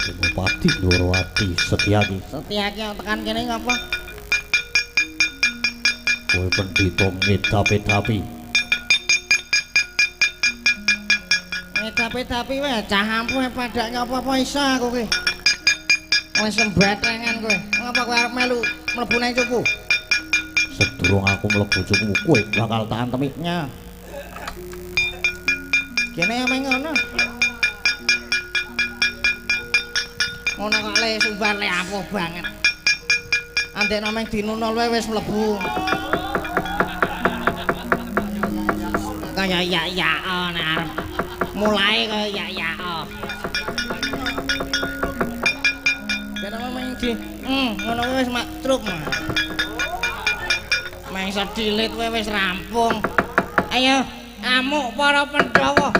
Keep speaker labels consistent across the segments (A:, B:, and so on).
A: Senopati Ndorowati Setyaki.
B: Setyaki tekan kene ngapa?
A: Kowe pendhita ngedapi-dapi.
B: Ngedapi-dapi wae cah ampuh padake apa-apa iso aku ki. Wis sembatengan kowe. Ngapa kowe arep melu mlebu nang cupu?
A: Sedurung aku mlebu cupu kowe bakal tak antemi.
B: Nya. Kene ameng ngono. Ngono kok le sumbar le ampuh banget. Andekno meng dinunul wae wis mlebu. Kaya ya-ya nek arep mulai kaya ya-ya. Kene meng di ngono wis mak truk. Meng sedilit wae wis rampung. Ayo amuk para Pandhawa.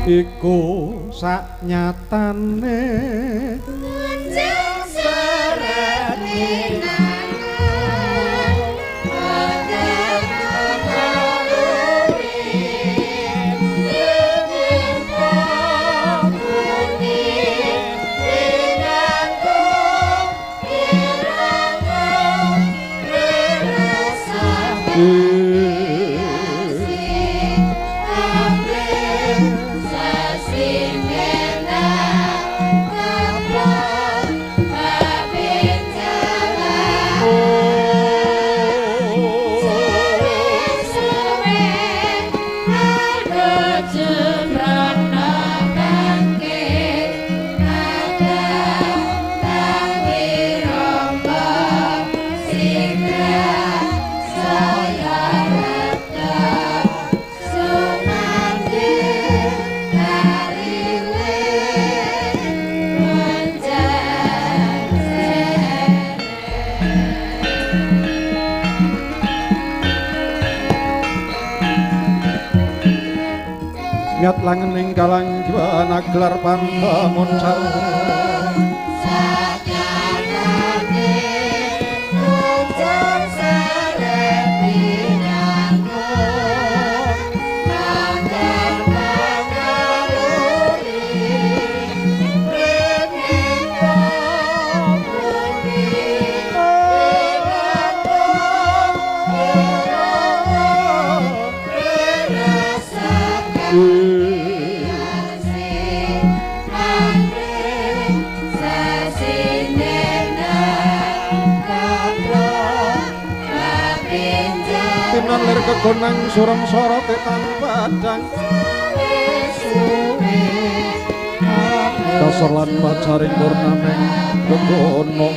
C: Iku saknyatane
D: kunjung seret
C: Nyat langening galang jiwana gelar pangamun sarwa
D: Asih,
C: Kegonan lir kegonang surem sorote tanpa padang kasor lan pacaring purnaming kegono.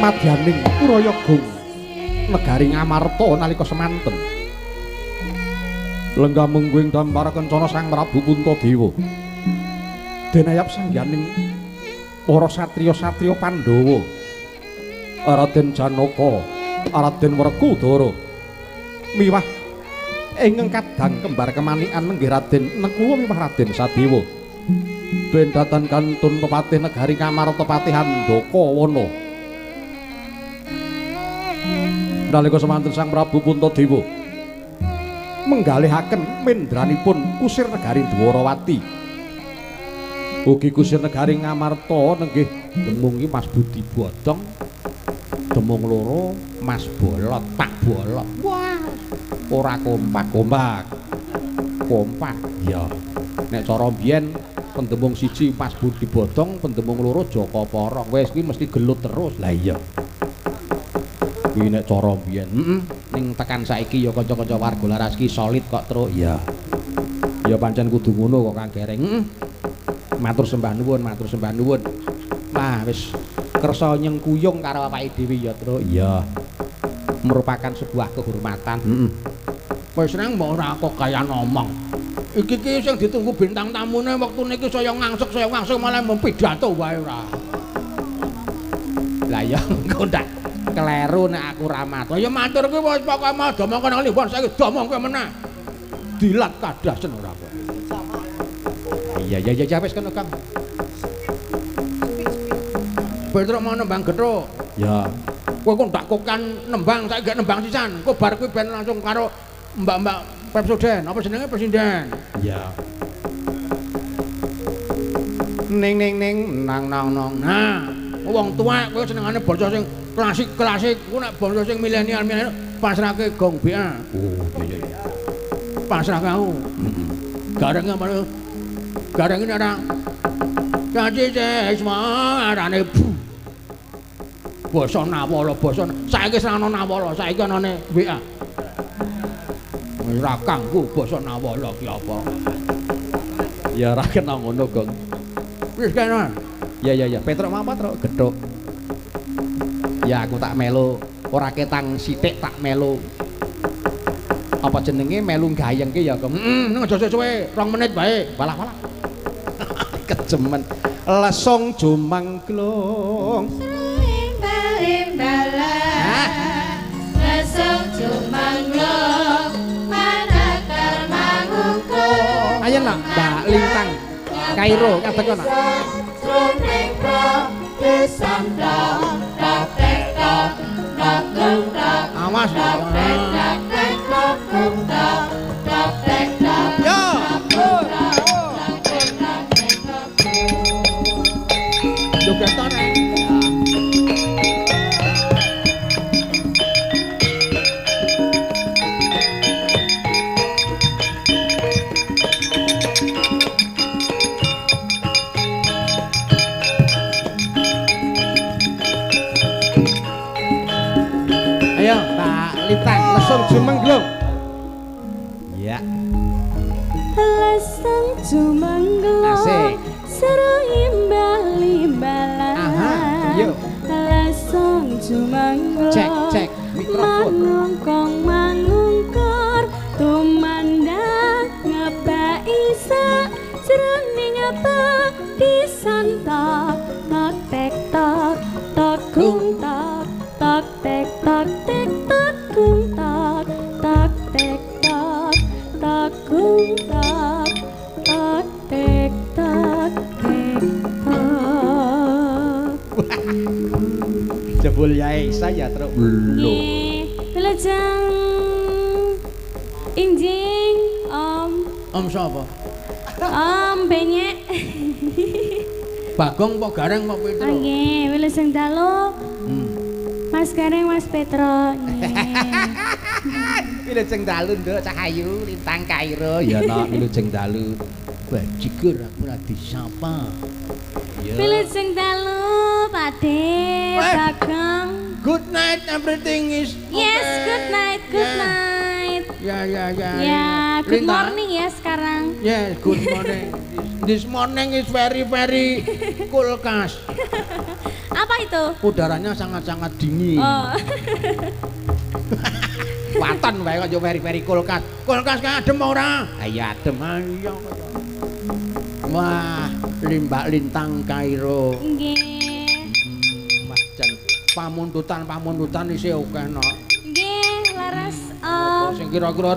C: Madyaning Purayagung negari Ngamarta nalika semanten lenggah mungguing dampar kencana Sang Prabu Puntadewa denayap sangyaning para satriya-satriya Pandhawa Raden Janaka, Raden Werkudara miwah ingkang kadang kembar kemanikan nenggih Raden Nekula miwah Raden Sadewa bendatan kantun pepatih negari Ngamarta Patih Handaka Wana. Nalika semanten Sang Prabu Puntadewa menggalihaken mendranipun kusir negari Dwarawati ugi kusir negari Ngamarta nenggih demung iki Mas Budi Bodong, demung loro Mas Bolot, Pak Bolot. Wah, ora kompak, kompak. Kompak. Ya. Nek cara mbiyen pendemung siji Mas Budi Bodong, pendemung loro Jaka Porong. Wis kuwi mesti gelut terus. Lah iya. Kuwi nek cara mbiyen. Heeh. Ning tekan saiki ya kanca-kanca warga Laras ki solid kok, Truk. Iya. Ya pancen kudu ngono kok Kang Gareng. Heeh. Matur sembah nuwun, matur sembah nuwun. Wah, wis kersa nyengkuyung karo awake dhewe ya, Truk. Iya. Merupakan sebuah kehormatan. Heeh. Wis nang mbok ora kok kaya ngomong. Iki ki sing ditunggu bintang tamune wektune iki saya ngangsek malah mung pidato wae ora. Lah ya engko ndak kleru nek aku ra matur. Ya matur kuwi wis pokoke mau domong kono liwon saiki domong kowe meneh. Dilat kadasen ora kowe. Iya iya iya wis kono Kang. Petruk mau nembang gethuk. Ya. Kowe kok ndak kokan nembang saiki gak nembang sisan. Engko bar kuwi ben langsung karo mbak-mbak Pepsoden, apa jenenge presiden? Iya. Ning ning ning nang nang nang. Nah, wong tuwek kowe senengane basa sing klasik-klasik, ku nek basa sing milenial-milenial pasrahke gong BA. Oh, iya iya. Pasrahke aku. Heeh. Garenge malah garenge ora caci sisma arane basa nawala basa saiki wis ana nawala, saiki anane WA. Ora kanggo basa nawala ki apa. Ya ora kena ngono, Gong. Wis kena. Ya ya ya, Petruk mau apa, Truk? Gethuk. Ya aku tak melu, ora ketang sithik tak melu. Apa jenenge melu gayengke ya, Gong? Heeh, ning aja suwe-suwe, 2 menit wae. Walah walah. Kejemen. Lesung jumangglung.
D: Limbal-limbalan. Lesung jumangglung.
C: Ayo nak, Mbak Lintang, Kairo, ngadeg kok nak. Awas. Yo. Joget to nek.
B: Ayo, Mbak Lintang,
C: lesung jumengglung.
B: Iya.
D: Lesung jumengglung.
B: Asik.
D: Seru imbal-imbalan.
B: Aha, yuk.
D: Lesung jumengglung.
B: Cek, cek mikrofon.
D: Mangungkong mangungkor tumandang ngebak
C: ya, Truk. Lho.
D: Nggih. Wilujeng injing Om.
E: Om sapa?
D: Om Benyek.
E: Bagong apa Gareng apa Petro?
D: Nggih, wilujeng dalu. Mas Gareng, Mas Petro. Nggih.
C: Wilujeng dalu, Nduk Cahayu Lintang Kairo. Ya nak wilujeng dalu.
E: Bajigur aku ora disapa.
C: Ya.
D: Wilujeng dalu, Pakde, Bagong.
E: Good night, everything is okay.
D: Yes, good night, good night.
E: Ya, ya, ya.
D: Ya, good
E: Lintang.
D: morning ya sekarang.
E: Yes, good morning. This morning is very very kulkas.
D: Apa itu?
E: Udaranya sangat-sangat dingin.
D: Oh.
E: Waton wae kok yo very very kulkas. Kulkas kan adem ora?
C: Ayo adem.
E: Ayo. Wah, Limbak Lintang Kairo.
D: Nggih.
E: Wah, jan pamundutan-pamundutan isih akeh no.
D: Nggih, leres
E: Apa
D: Om.
E: sing kira-kira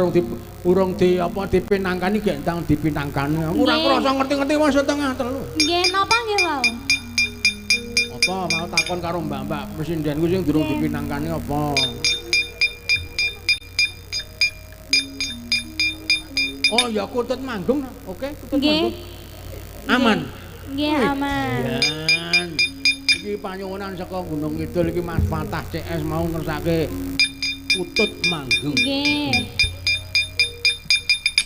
E: urung di apa dipinangkani gek ndang dipinangkani. Aku ora
D: Nggih.
E: krasa ngerti-ngerti wis 2:30.
D: Nggih, napa nggih wau?
E: Apa mau takon karo mbak-mbak presindenku sing durung
D: Nggih.
E: dipinangkani apa? Oh ya kutut manggung, oke kutut
D: Nggih.
E: manggung. Aman.
D: Nggih, aman.
E: Jan. Iki panyuwunan saka Gunung Kidul iki Mas Fatah CS mau ngersake kutut manggung.
D: Nggih.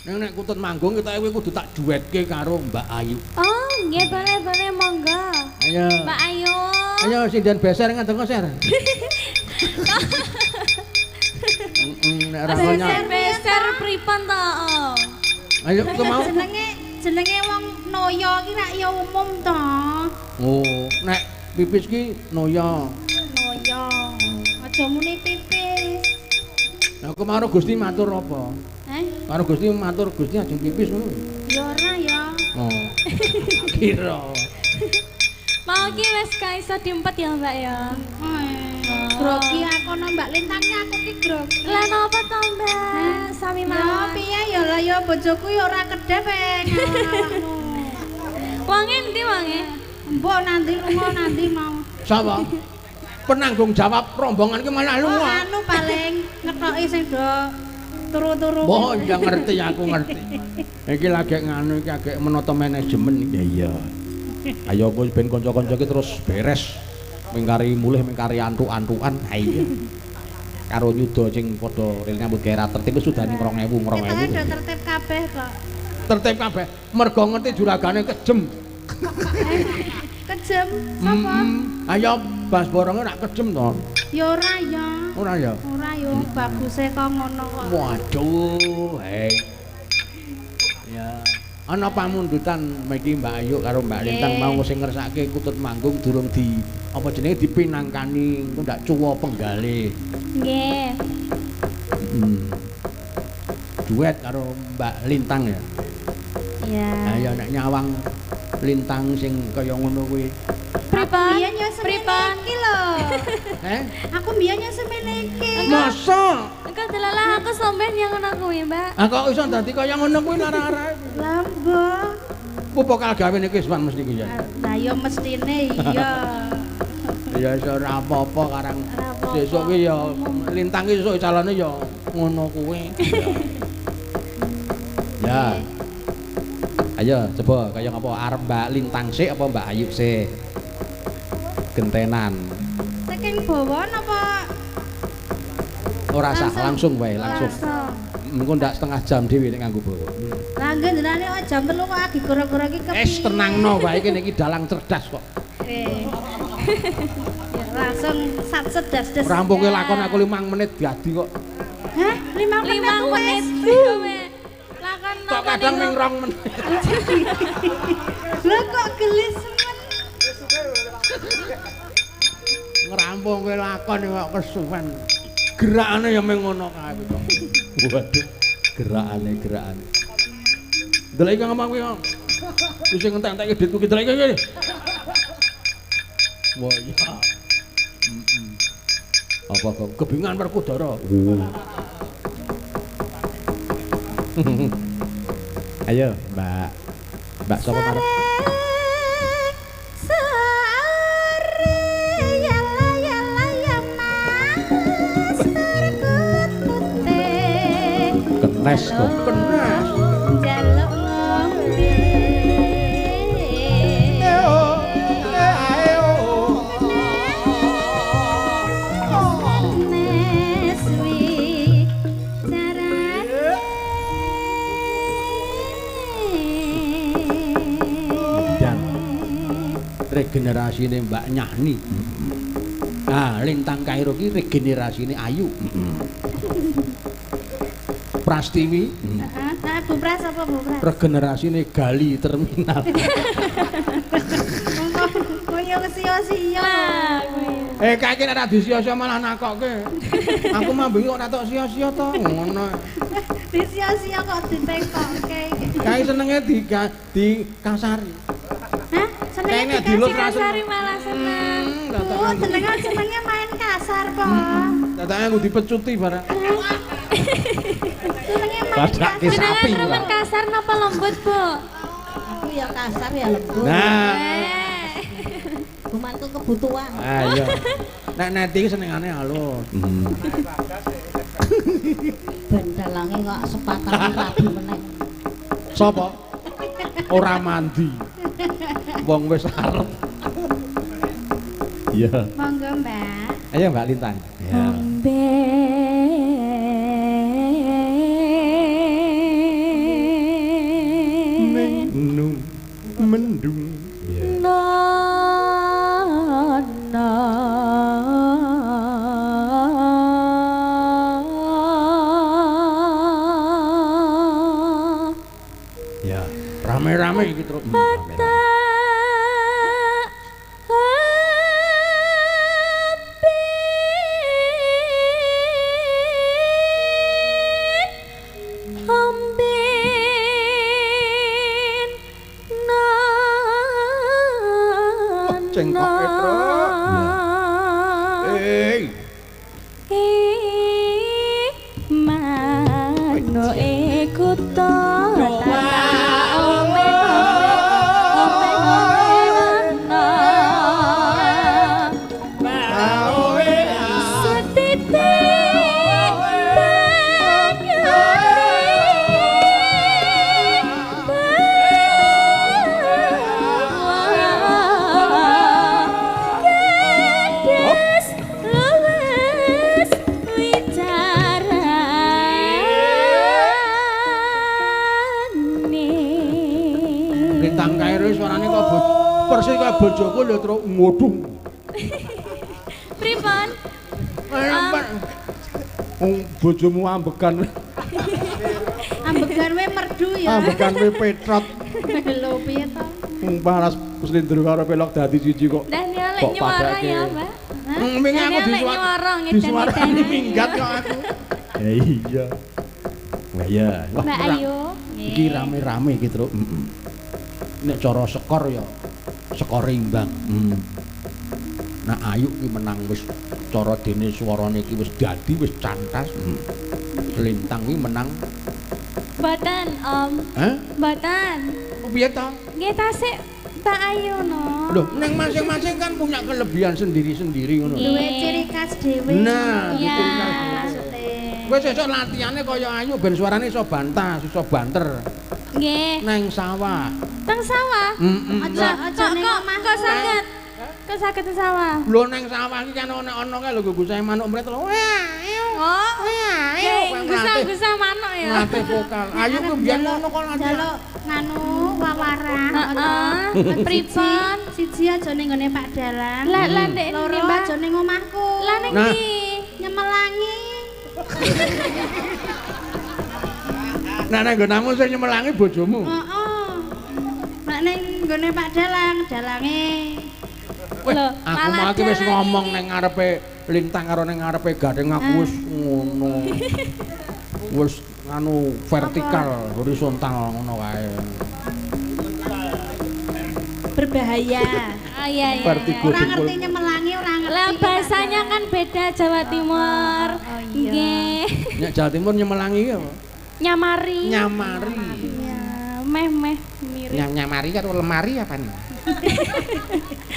E: Ning nek kutut manggung kita kuwi kudu tak duetke karo Mbak Ayu.
D: Oh, nggih boleh boleh monggo.
E: Ayo.
D: Mbak Ayu.
E: Ayo sinden beser ngadeg ser. Nek ora
D: Beser beser pripun to, Om?
E: Ayo ku mau.
F: Jenenge wong noyo ki rak ya umum to.
E: Oh, nek pipis ki noyo.
F: Noyo. Aja muni pipis.
E: Lah aku karo Gusti matur apa?
F: Eh,
E: Karo Gusti matur Gusti ajeng pipis ngono.
F: ya ora ya.
E: Oh. Kira.
D: Mau ki wis gak iso diempet ya, Mbak ya.
F: Grogi aku no Mbak Lintang ki aku ki grogi.
D: Lah napa to, Mbak? Sami
F: Ya
D: mawon.
F: piye ya lah ya bojoku ya ora kedep e ngawang-awakmu.
D: Wonge endi wonge?
F: Mbok nanti lunga nanti mau.
E: Sapa? Penanggung jawab rombongan ki malah
F: Oh,
E: lunga.
F: anu paling ngethoki sing do turu-turu.
E: Oh, ya ngerti aku ngerti. Iki lagi nganu iki agek menata manajemen iki.
C: Ya iya. Ayo kowe ben kanca-kanca iki terus beres. Mengkari mulih mengkari antuk-antukan. Ha iya. Karo nyuda sing padha rene nyambut gawe ra tertib wis sudane 2000
F: Ketoke do
C: 2000.
F: tertib kabeh kok.
E: Tertib kabeh. Mergo ngerti juragane kejem.
F: Kejem sapa?
E: Ayo bas boronge rak kejem to.
F: Ya ora ya.
E: Ora ya.
F: Ora yo baguse kok ngono kok.
E: Waduh, hei. Ya. Ana pamundutan iki Mbak Ayu karo Mbak Lintang mau sing ngersake kutut manggung durung di apa jenenge dipinangkani engko ndak cuwa penggale.
D: Nggih.
E: Duet karo Mbak Lintang ya.
D: Iya.
E: Ayo nek nyawang Lintang sing kaya ngono kuwi.
D: Pripun?
F: Biyen yo semene
D: Pripun?
F: iki lho.
E: Eh?
F: Aku mbiyen yo semene iki.
E: Masa?
D: Engko delalah aku sampean yang ngono kuwi, Mbak.
E: Ah kok iso dadi kaya ngono kuwi lara-arae.
F: Lah mbok.
E: Ku pokal gawe niki Isman mesti ku ya.
F: Lah yo mestine iya.
E: Ya iso ora apa-apa karang
F: Ora apa-apa.
E: sesuk ki ya Lintang ki sesuk calone ya ngono kuwi.
C: Ya. Ayo coba kaya ngapa arep Mbak Lintang sik apa Mbak Ayu sik? Gentenan.
F: Saking bawa napa
C: Ora sah langsung wae langsung. Engko ndak setengah jam dhewe nek nganggo bawa.
F: Lah nggih jenenge kok jam 3 kok agi goro-goro iki kepiye?
E: Es tenangno wae kene iki dalang cerdas kok.
F: Eh. Ya langsung sat sedas-des.
E: Rampungke lakon aku 5 menit dadi kok.
F: Hah? 5 menit
D: 5
F: wis.
D: menit. Lakon
E: Kok kadang ming 2 menit.
F: Lah kok gelis men.
E: Ngrampungke lakon kok kesuwen. Gerakane ya ming ngono kae kok.
C: Waduh, gerakane gerakane.
E: Delok iki ngomong kuwi kok. Wis sing entek-entekke duitku ki delok iki. Wah iya.
C: Apa kok
E: Kebingan Werkudara.
C: Ayo, Mbak. Mbak sapa marep?
F: Sore yala yala ya mas.
C: Kenes kok.
E: Kenes.
F: Njaluk ngombe. Kenes wicarane.
E: Dan regenerasine Mbak Nyahni. Nah, Lintang Kairo ki regenerasine Ayu. Prastiwi.
F: Heeh, Bu Pras apa Bu Pras?
E: Regenerasine Gali Terminal.
F: Koyo sia-sia.
E: Eh, kae iki nek ra disia-sia malah nakokke. Aku mambengi kok ora tok sia-sia to, ngono.
F: Disia-sia kok ditengkokke.
E: Kae senenge di kasari.
F: Hah? Senenge
D: dikasari malah seneng.
F: Bu, senenge main kasar po.
E: Dadake aku dipecuti barang.
F: Senenge main
C: Padake
F: kasar.
C: sapi.
D: Jenengan remen kasar napa lembut, Bu?
F: Aku ya kasar ya lembut.
E: Nah,
F: Gumantung kebutuhan.
E: ayo. Nek neti iki senengane halus.
F: Ben dalange kok sepatane rabi meneh.
E: Sopo? Ora mandi. Wong wis arep.
C: Iya.
F: Monggo, Mbak.
C: Ayo Mbak Lintang. Iya.
D: Ombe.
C: Nung mendung. Iya.
D: Nono.
C: Ya.
E: Rame-rame iki terus.
C: Cengkoke, Truk.
E: Eh,
D: Manuke kutha tata ome ome ome ono setitik banyune kedes luwes wicarane.
E: Lintang Kairo suarane kok persis kaya bojoku lho, Truk. Ngoduh.
D: Pripun?
C: Wong bojomu ambegan.
F: Ambegan we merdu ya.
C: Ambegan we petrot.
F: Lho piye to?
C: Wong paras slendro karo pelok dadi siji kok.
D: Daniel lek
C: Kok
D: nyuara
C: padake.
D: ya, Mbak.
E: Wingi aku
D: Daniel lek nyuara
E: disuarani
D: ngedan-ngedani.
E: minggat kok aku.
C: Ya iya. Wah iya.
E: Wah,
D: Mbak Ayu.
E: Iki rame-rame iki, Truk. Nek cara skor ya skor imbang. Nah, Ayu ki menang wis cara dene swarane iki wis dadi wis cantas. Lintang ki menang.
D: Mboten, Om.
E: Hah?
D: Mboten.
E: Piye to?
D: Nggih tasik Mbak Ayu no.
E: Loh, neng masing-masing kan punya kelebihan sendiri-sendiri ngono.
F: Duwe ciri khas dhewe.
E: Nah,
D: Iya.
E: ciri khas.
F: Maksude.
E: Kowe sesuk latihane kaya Ayu ben suarane iso bantah, iso banter.
D: Nggih.
E: Neng sawah.
D: Teng sawah.
E: Heeh.
F: Aja aja
D: Kok
F: ning
D: kok
F: omah.
D: kok saged? Kok saged teng sawah?
E: Lho neng sawah iki kan ana-ana kae lho gusane manuk mret lho. Wah, ayo.
D: Oh.
E: Wah, ayo.
D: Nggih, gusah-gusah manuk ya.
E: Ngatih vokal. Ayu ku biyen ngono kok latihan.
F: Njaluk nganu wawaran.
D: Heeh. Pripun?
F: Siji aja ning nggone Pak Dalang.
D: Lah lah ndek
F: Loro
D: ndi, Mbak?
F: aja ning omahku.
D: Lah ning
E: Nah.
D: ndi?
F: Nyemelangi.
E: Nah, nang nggonamu sing nyemelangi bojomu.
F: Heeh. Nek ning nggone Pak Dalang, dalange.
E: Weh,
D: Loh,
E: aku
D: malah
E: mau iki wis
D: dalange
E: ngomong
D: iki.
E: neng ngarepe Lintang karo neng ngarepe Gading aku wis ngono. Wis nganu vertikal, horizontal ngono kae.
F: Berbahaya.
D: Ah iya iya.
E: Vertigo.
F: Ora ngerti nyemelangi, ora ngerti.
D: Lah bahasanya kan beda Jawa Timur.
F: Oh, iya.
D: Nggih.
E: Nek Jawa Timur nyemelangi ki apa?
D: Nyamari.
E: Nyamari.
D: Ya, meh-meh mirip.
B: Nyamari karo lemari apa nih?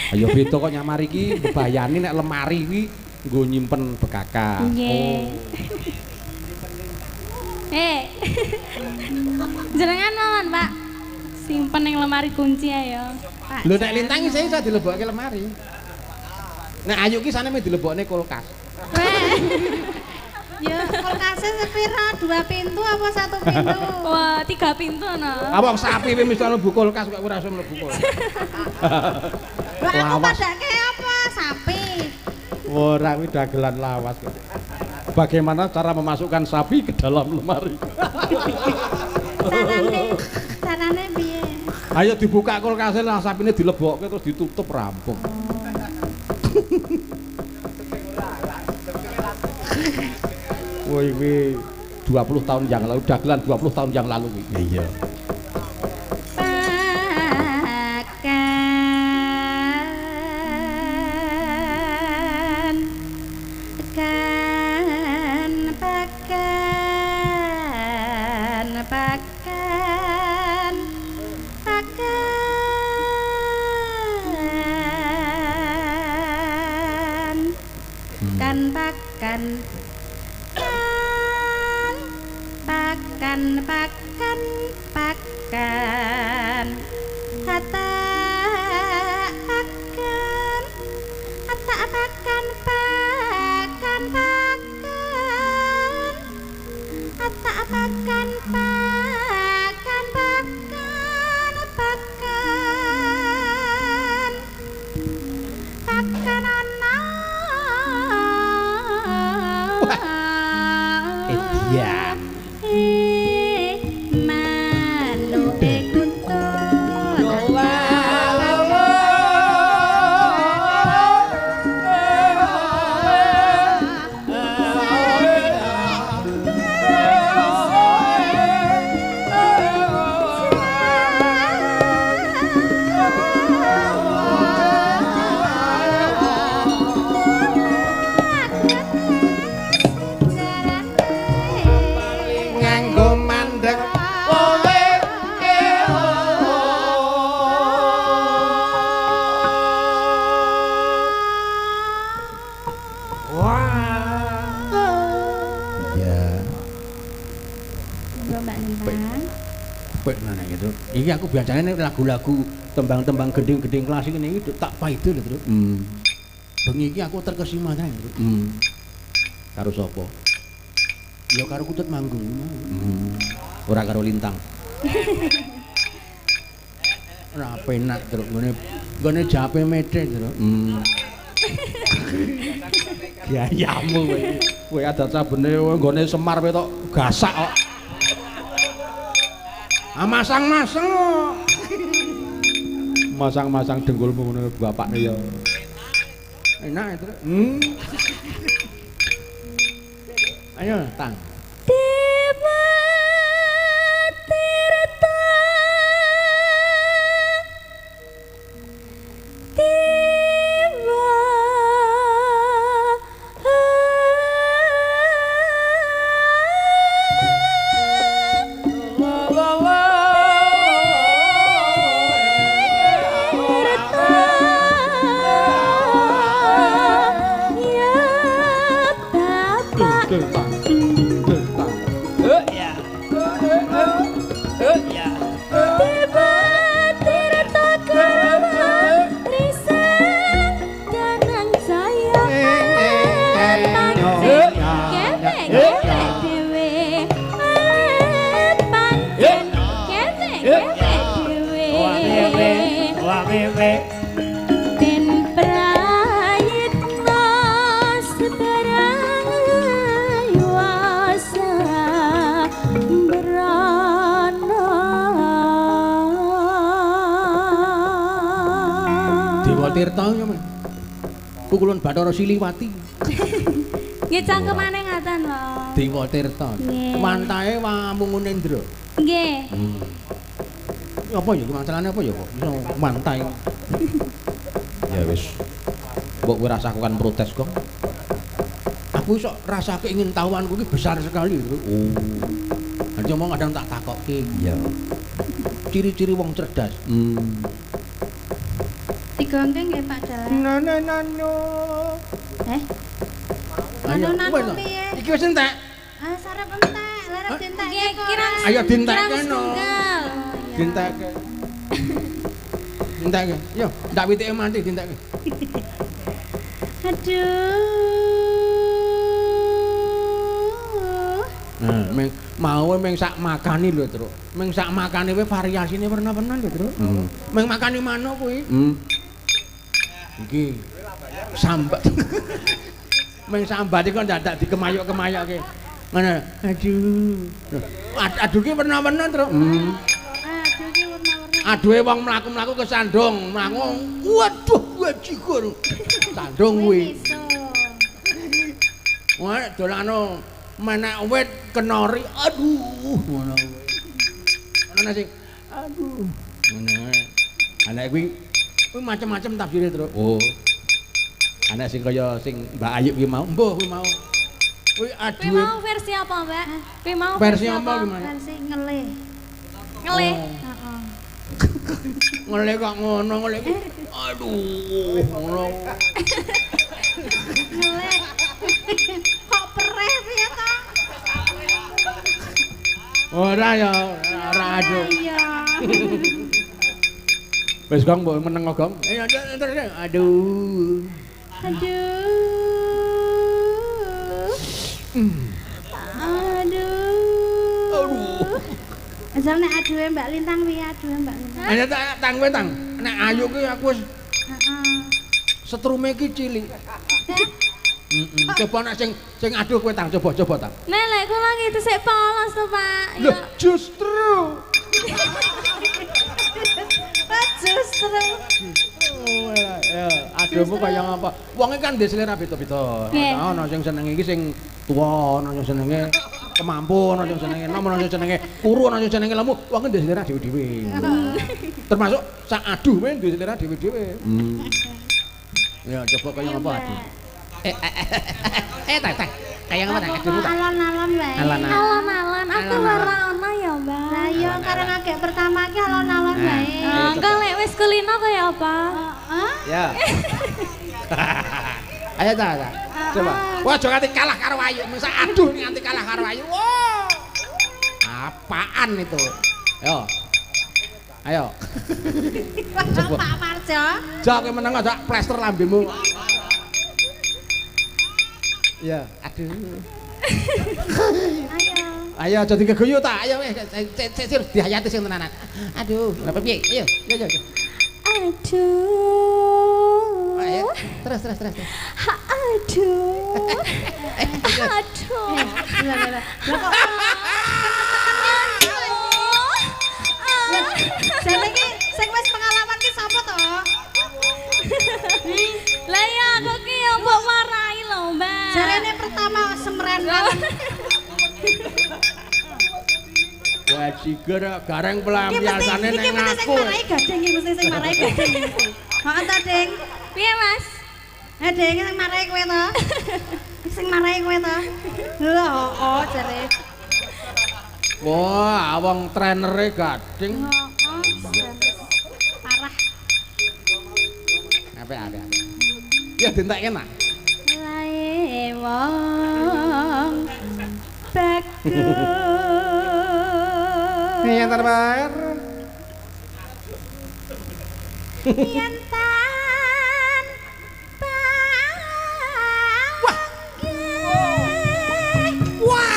C: Ayo beda kok nyamari iki bebayani nek lemari kuwi nggo nyimpen bekakas.
D: Nggih. Jenengan mawon, Pak. Simpen ning lemari kunci ayo. Pak.
C: Lho nek Lintang isih iso dilebokke lemari. Nek Ayu ki sane meh dilebokne kulkas.
F: Ya, kulkasnya sepira? 2 pintu apa 1 pintu?
D: Wah, 3 pintu no.
C: Ah wong sapi kuwi mesti mlebu kulkas kok ora iso mlebu kulkas.
F: Lah aku padake apa? Sapi.
C: Ora kuwi dagelan lawas kok. Bagaimana cara memasukkan sapi ke dalam lemari?
F: Carane piye?
C: Ayo dibuka kulkasnya lah sapine dilebokke terus ditutup rampung. Woi, iki 20 tahun yang lalu, dagelan 20 tahun yang lalu iki. Iya.
F: Pakan pakan pakan pakan pakan pakan hatta akan hatta pakan pakan pakan hatta pakan pakan pakan pakan pakan ana.
C: Edian.
E: Iki aku biasanya nek lagu-lagu tembang-tembang gending-gending klasik ngene iki tak paido lho, Truk. Bengi iki aku terkesima tenan, Truk.
C: Karo sapa?
E: Ya karo Kutut Manggung.
C: Ora karo Lintang.
E: Ora penak, Truk. Nggone nggone jape mete, Truk.
C: Gayamu kowe. Kowe adat sabene nggone Semar kowe tok gasak kok. Ah masang-masang kok. Masang-masang dengkulmu ngono bapakne ya.
E: Enak, Truk. Ayo, tang.
D: Dewa Tirta Dewa
E: Dewa Tirta ya, Mas. Pukulun Bathara Siliwati.
D: Nggih cangkemane ngaten, Pak.
E: Dewa Tirta. Wantahe Wamungunendra.
D: Nggih.
E: Apa ya masalahnya apa ya kok iso mantai.
C: Ya wis. Mbok kowe rasah kan protes kok.
E: Aku iso rasa keingintahuanku iki besar sekali.
C: Oh.
E: Nanti omong kadang tak takokke.
C: Iya.
E: Ciri-ciri wong cerdas.
F: Digongkeng nggih Pak Dalang.
B: No no no no.
F: Eh. Nano nano piye?
E: Iki wis entek.
F: Ah, sarep entek. Dintekke
D: Nggih, kirang
E: Ayo dintekke
D: kirang
E: no.
D: setunggal.
E: Dintekke. Dintekke. Yo, ndak witike mati dintekke.
F: Aduh.
E: Nah, meng mau meng sak makani lho, Truk. Meng sak makani wae variasine werna-werna lho, Truk. Meng makani manuk kuwi. Iki sambat. Meng sambat iki kok dadak dikemayuk-kemayokke. Ngono. Aduh. Aduh ki werna-werna, Truk.
F: Aduh ki werna-werna.
E: Aduhe wong mlaku-mlaku kesandung, mlaku. Waduh, bajigur. Sandung kuwi.
F: Iso.
E: Wah, dolano menek wit kenori. Aduh, ngono kuwi. Ana sing aduh, ngono. Ana kuwi kuwi macem-macem tafsire, Truk. Oh. Ana sing kaya sing Mbak Ayu kuwi mau, mbuh kuwi mau. Kuwi
D: Kuwi
E: aduhe
D: mau versi apa, Mbak? Kuwi mau
E: versi apa kuwi mau?
F: Versi ngelih.
D: Ngelih.
F: Heeh.
E: Ngelih kok ngono, ngelih. Aduh, ngono.
F: Ngelih. Kok pereh piye to?
E: Ora ya, ora aduh.
F: Iya.
E: Wis Gong mbok meneng kok, Gong. Ayo terus aduh.
F: Aduh. Aduh.
E: Aduh.
F: Asal nek aduhe Mbak Lintang piye aduhe Mbak Lintang?
E: Ayo tak tang kowe tang. Nek ayu ki aku wis
F: Heeh.
E: setrume ki cilik. Heeh. Coba nek sing sing aduh kowe tang, coba coba tang.
D: Nek lek kula ngitu sik polos to, Pak.
E: Loh, justru.
F: Ah, justru.
E: Oh, ya, aduhmu kaya ngapa? Wonge kan ndek selera beda-beda.
D: Nggih.
E: Ana sing senenge iki sing tuwa, ana sing senenge kemampu, ana sing senenge enom, ana sing senenge kuru, ana sing senenge lemu. Wonge ndek selera dhewe-dhewe. Termasuk sak aduh wae ndek selera dhewe-dhewe. Ya, coba kaya ngapa aduh. Eh, tak, tak. Kaya ngapa tak aduhmu tak?
F: Alon-alon wae.
E: Alon-alon.
D: Alon-alon aku ora ono ya, Mbak.
F: Lah iya kareng agek pertama ki alon-alon wae.
D: Ah, Engko lek wis kulino kaya apa?
F: Heeh.
E: Ya. Ayo ta, ta. Coba. Wah, aja nganti kalah karo Ayu. Masa aduh nganti kalah karo Ayu. Wah. Apaan itu? Ayo. Ayo. Coba.
F: Pak Parjo.
E: Jak kowe meneng aja plester lambemu. Ya, aduh.
F: Ayo.
E: Ayo aja digeguyu ta. Ayo wis sik sik dihayati sing tenanan. Aduh, lha piye? Ayo, ayo, ayo.
D: Aduh.
B: Ayo, terus terus terus.
D: Ha, aduh. Aduh.
F: Lah lah lah. Lah kok
D: Aduh.
F: jane iki sing wis pengalaman ki sapa to?
D: Lah ya aku ki ya mbok warai lho, Mbak.
F: Jarene pertama semren kan.
E: Bajigur gareng
F: Iki mesti
E: pelampiasane
F: iki
E: ning
F: mesti sing
E: aku.
F: marai gading iki mesti sing marai gading. Heeh to, Ding.
D: Piye, Mas?
F: Eh, Ding sing marai kowe to. Sing marai kowe to. Lho, oh jare.
E: Wah, wong trenere gading.
F: Heeh. Parah.
E: Apik apik. apik. Ya dientekke nak.
F: Lae wong bagus.
E: Yen terbayar.
F: Yen tan
E: Wah. Wah.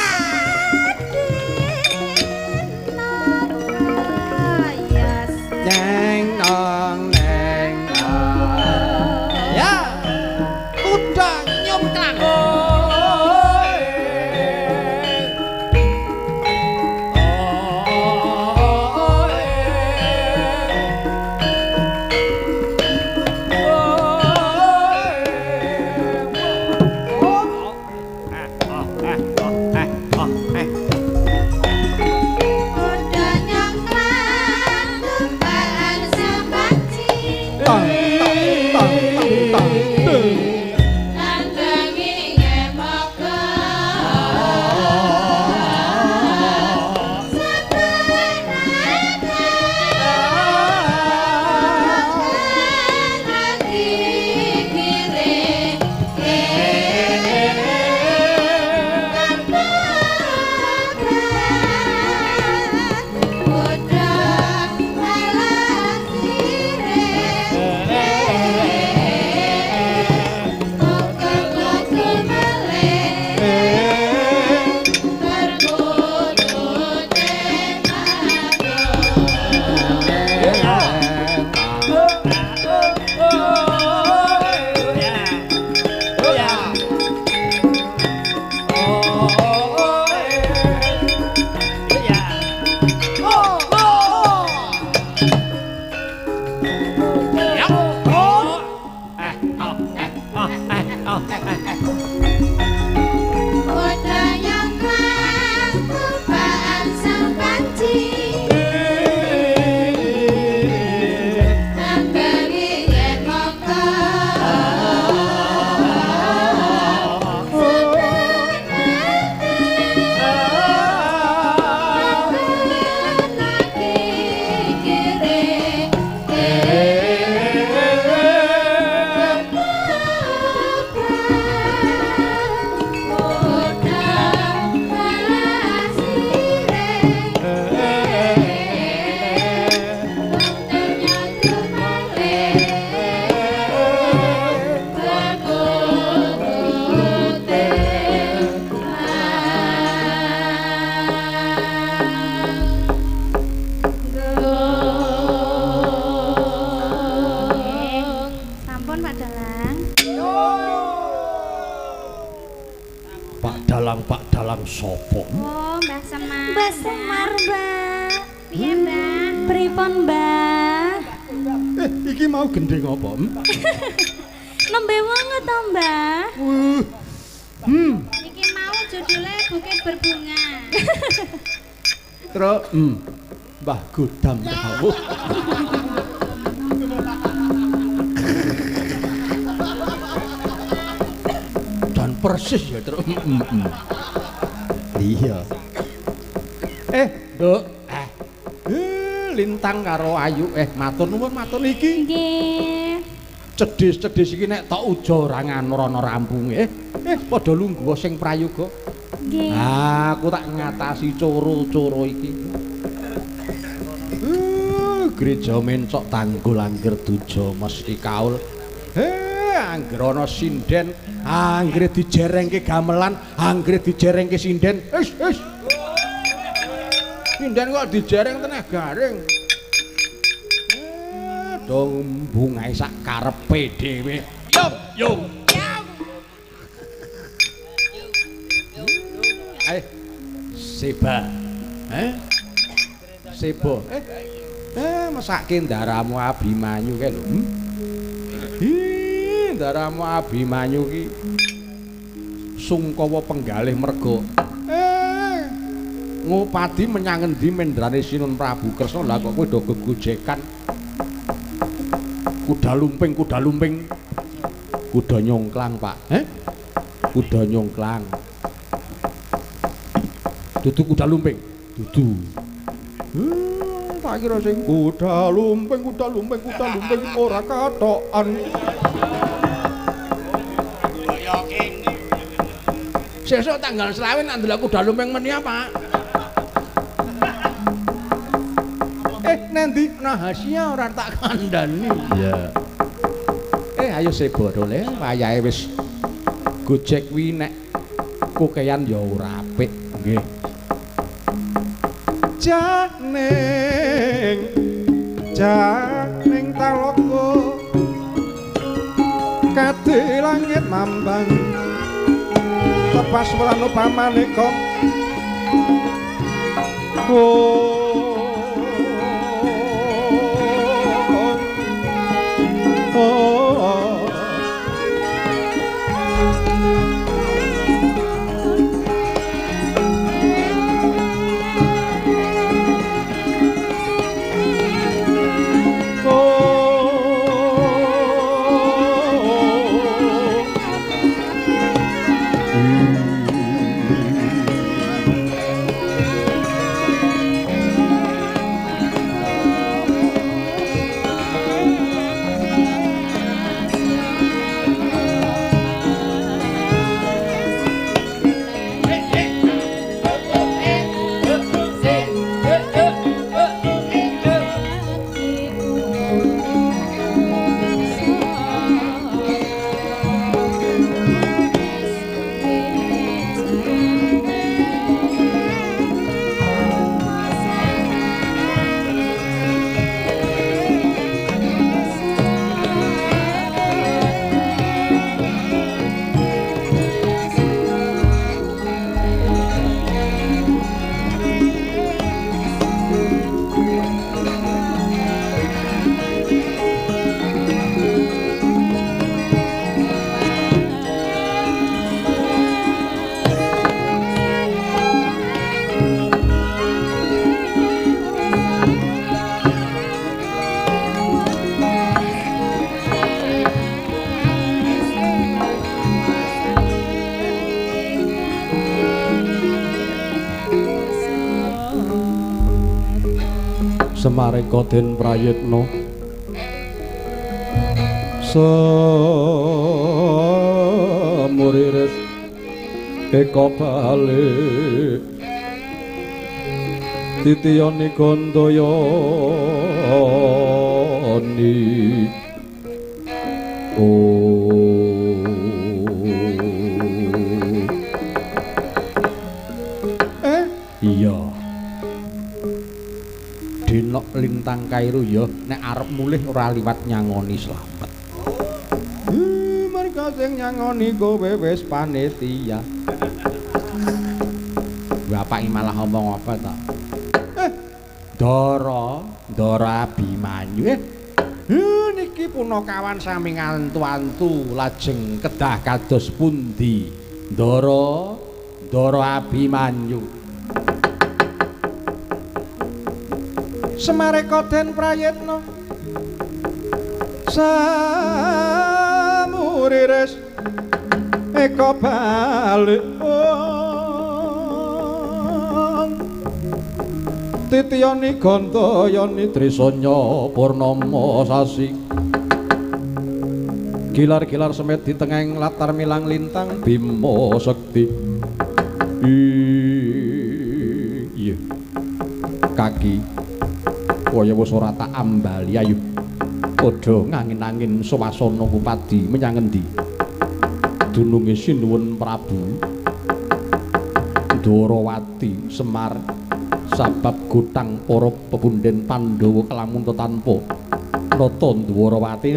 E: Neng nong neng nong. Ya. Kuda nyungklang.
F: Kuda nyongklang tumpakan sambate.
C: karo sapa?
F: Oh, Mbah Semar.
D: Mbah Semar, Mbah.
F: Piye, Mbah?
D: Pripun, Mbah?
C: Iki mau gendhing apa?
D: Nembe wonge to, Mbah?
F: Iki mau judulnya Bukit Berbunga.
C: Truk, Mbah Godam rawuh. Dan persis ya, Truk. Iya. Nduk. Lintang karo Ayu, matur nuwun, matur iki.
D: Nggih.
C: Cedhis-cedhis iki nek tok uja ora nganur ana rampunge. Padha lungguh sing prayoga.
D: Nggih.
C: Aku tak ngatasi coro-coro iki. Gereja mencok tanggul angger duja mesti kaul. Angger ana sinden, anggere dijerengke gamelan, anggere dijerengke sinden. Wis, wis. Sinden kok dijereng teneh garing. Dong bungae sak karepe dhewe. Yo, yo. Seba. Seba. Mesake ndaramu Abimanyu kae lho. Hi, ndaramu Abimanyu ki sungkawa penggalih merga. Ngupadi menyang endi mendrane Sinun Prabu Kresna, lah kok kowe do gegojekan. Kuda lumping, kuda lumping. Kuda nyongklang, Pak. Kuda nyongklang. Dudu kuda lumping. Dudu. Tak kira sing kuda lumping, kuda lumping, kuda lumping ora katokan. Sesuk tanggal 25 nak ndelok kuda lumping meni apa? Nanti rahasia ora tak kandhani. Iya. Ayo sebo dole, wayahe wis gojek kuwi nek kokean ya ora apik. Nggih. Janing janing talaga kade langit mambang tepas werana pamaneka. Semareka den prayitna samuriris eka balik titiyane gandayani. Iya. Denok lintang kairu ya nek arep mulih ora liwat nyangoni slamet. Merga sing nyangoni kowe wis panitia.
E: Bapak iki malah omong apa to? Ndara, Ndara Abimanyu. Niki punakawan sami ngantu-antu lajeng kedah kados pundi? Ndara, Ndara Abimanyu.
C: Semareka den prayitna samuriris eka balik titiyani gandayani trisanya purnama sasi gilar-gilar semet di tengahing latar milang lintang Bima Sekti. Iya kaki kaya wis ora tak ambali. Ayo padha ngangin-angin swasana kupadi menyang endi dununge Sinuwun Prabu Ndorowati Semar sabab gotang para pepunden Pandhawa kalamunta tanpa nata Ndwarawati.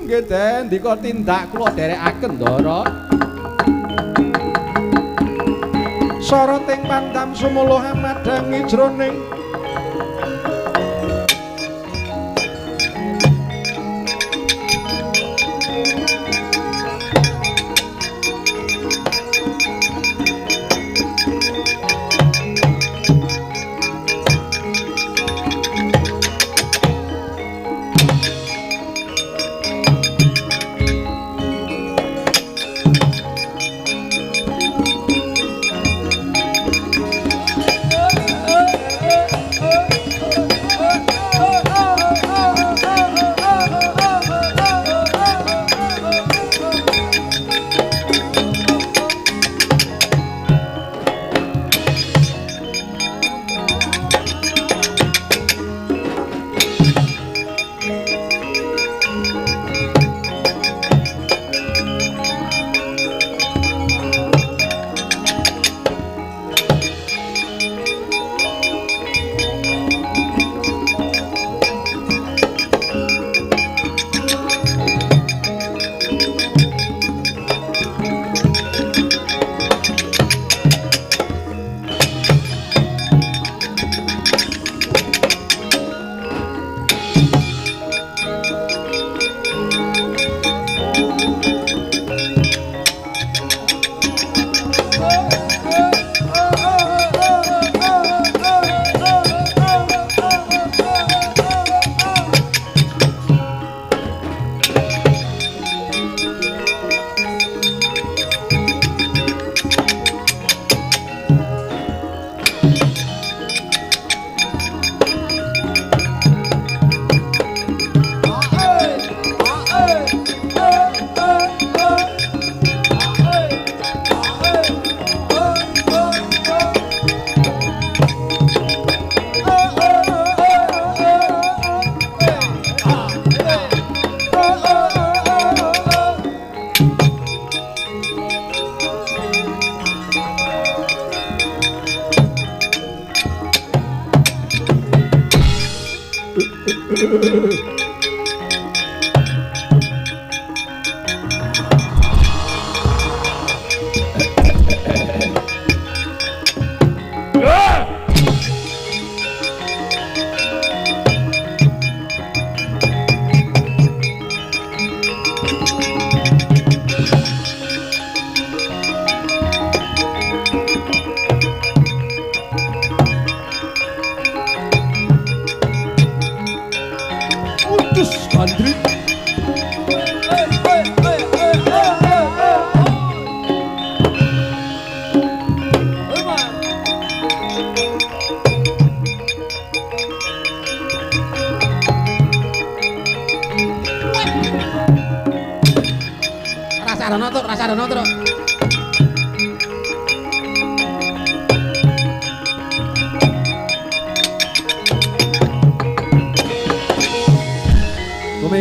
C: Nggih Den, ndika tindak kula dherekaken Ndara. Soroting pandam sumuluh madhangi jroning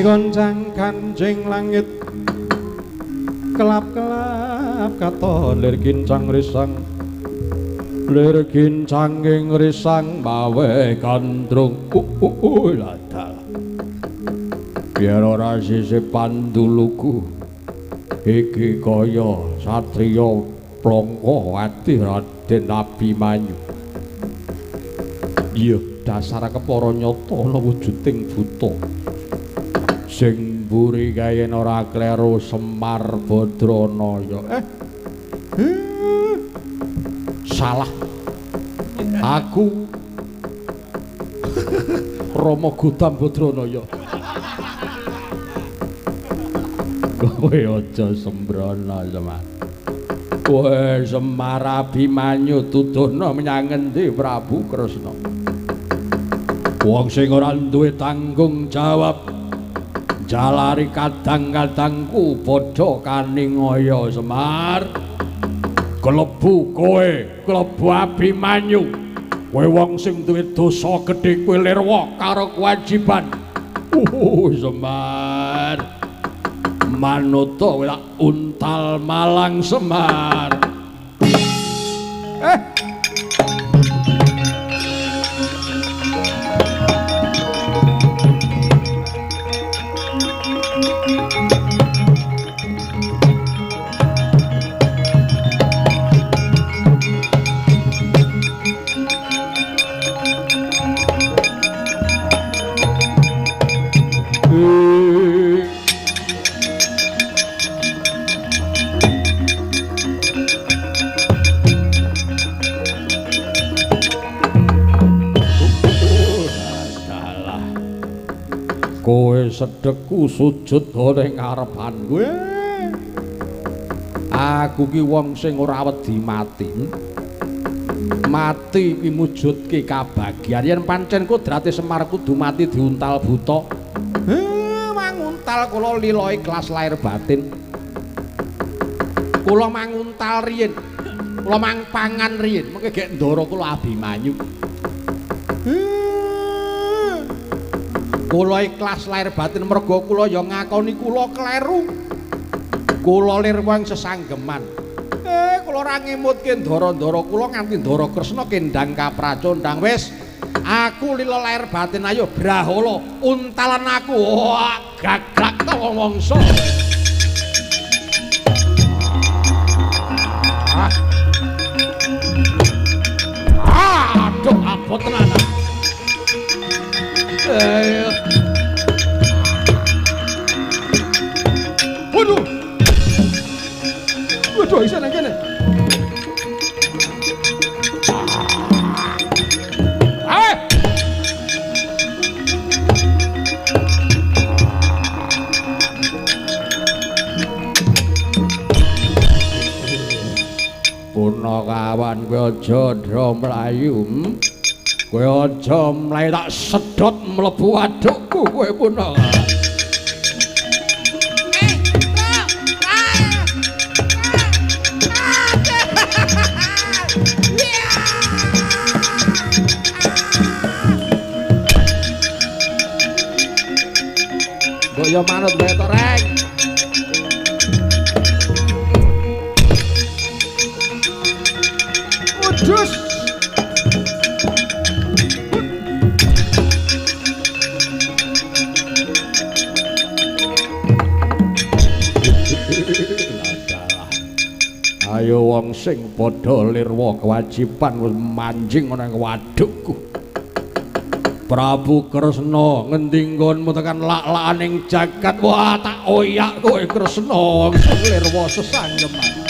C: Goncang kanjing langit kelap-kelap katon lir kincang risang lir kincanging risang mawe gandrung ladal biar ora sisih panduluku iki kaya satriya plangka ati. Raden Abimanyu. Iya, dasar kepara nyata ana wujuding buta. Sing mburi kayen ora kleru Semar Badranaya. Salah. Aku Rama Godam Badranaya. Kowe aja sembrono, Semar. Kowe Semar Abimanyu tuduhna menyang ngendi Prabu Kresna. Wong sing ora duwe tanggung jawab jalari kadang-kadangku padha kaningaya Semar. Klebu kowe, klebu Abimanyu. Kowe wong sing duwe dosa gedhe kowe lirwa karo kewajiban. Semar. Manut kowe tak untal malang Semar. Kowe sedekku sujud ning ngarepan kowe. Aku ki wong sing ora wedi mati. Mati ki mujudke kabagyan. Yen pancen kodrate Semar kudu mati diuntal buta. Manguntal kula lila ikhlas lahir batin. Kula manguntal riyin. Kula mangpangan riyin. Mengke gek ndara kula Abimanyu. Kula ikhlas lahir batin merga kula ya ngakoni kula kleru. Kula lir wong sesanggeman. Kula ora ngemutke ndara-ndara kula nganti ndara Kresna kendang kapracondang. Wis, aku lila lahir batin ayo brahala untalan aku. Wah, gaglak to wong wangsa. Aduh, abot tenan. Waduh. Waduh, isa nang kene. Punakawan kowe aja ndra mlayu. Kowe aja mlayu tak sedot mlebu wadukku kowe punaka. Mbok yo manut wae to, Reng. Wedhus. Ayo wong sing padha lirwa kewajiban wis manjing ana ing wadukku. Prabu Kresna ngendi nggonmu tekan lak-lakaning jagat. Wah, tak oyak kowe Kresna wong sing lirwa sesanggeman.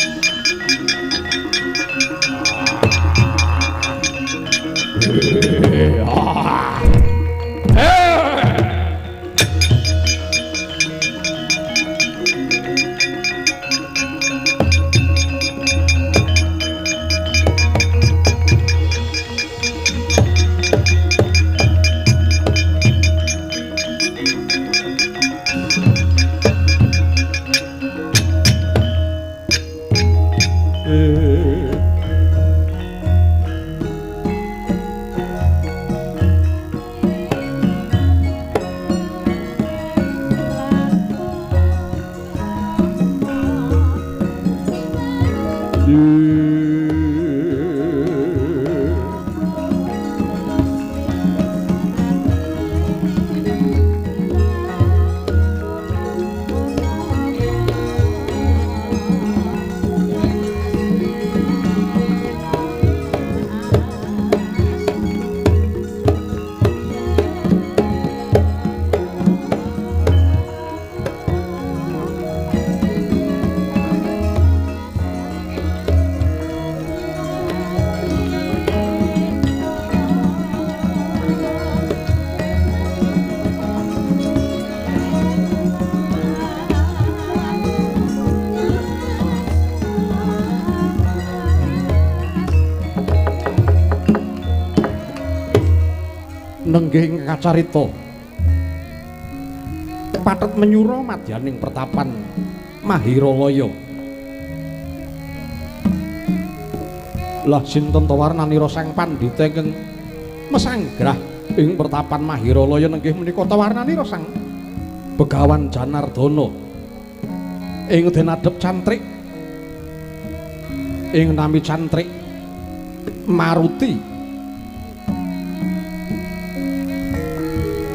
C: Nenggih kacarita pathet menyura madyaning pertapan Mahiralaya. Lah sinten ta warnanira sang pandhita ingkang mesanggrah ing pertapan Mahiralaya nenggih menika ta warnanira sang Begawan Janardana ing den adhep cantrik ing nami cantrik Maruti.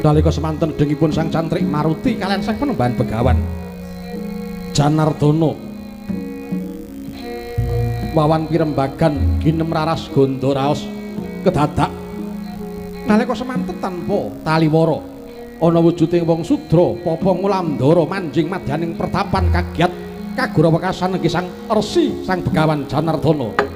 C: Nalika semanten dengipun sang cantrik Maruti kalian sang penembahan Begawan Janardana wawan pirembagan ginem raras gondo raos kedadak nalika semanten tanpa taliwara ana wujuding wong sudra papa ngulandara manjing madyaning pertapan kagiat kagura wekasan nggih sang resi sang Begawan Janardana.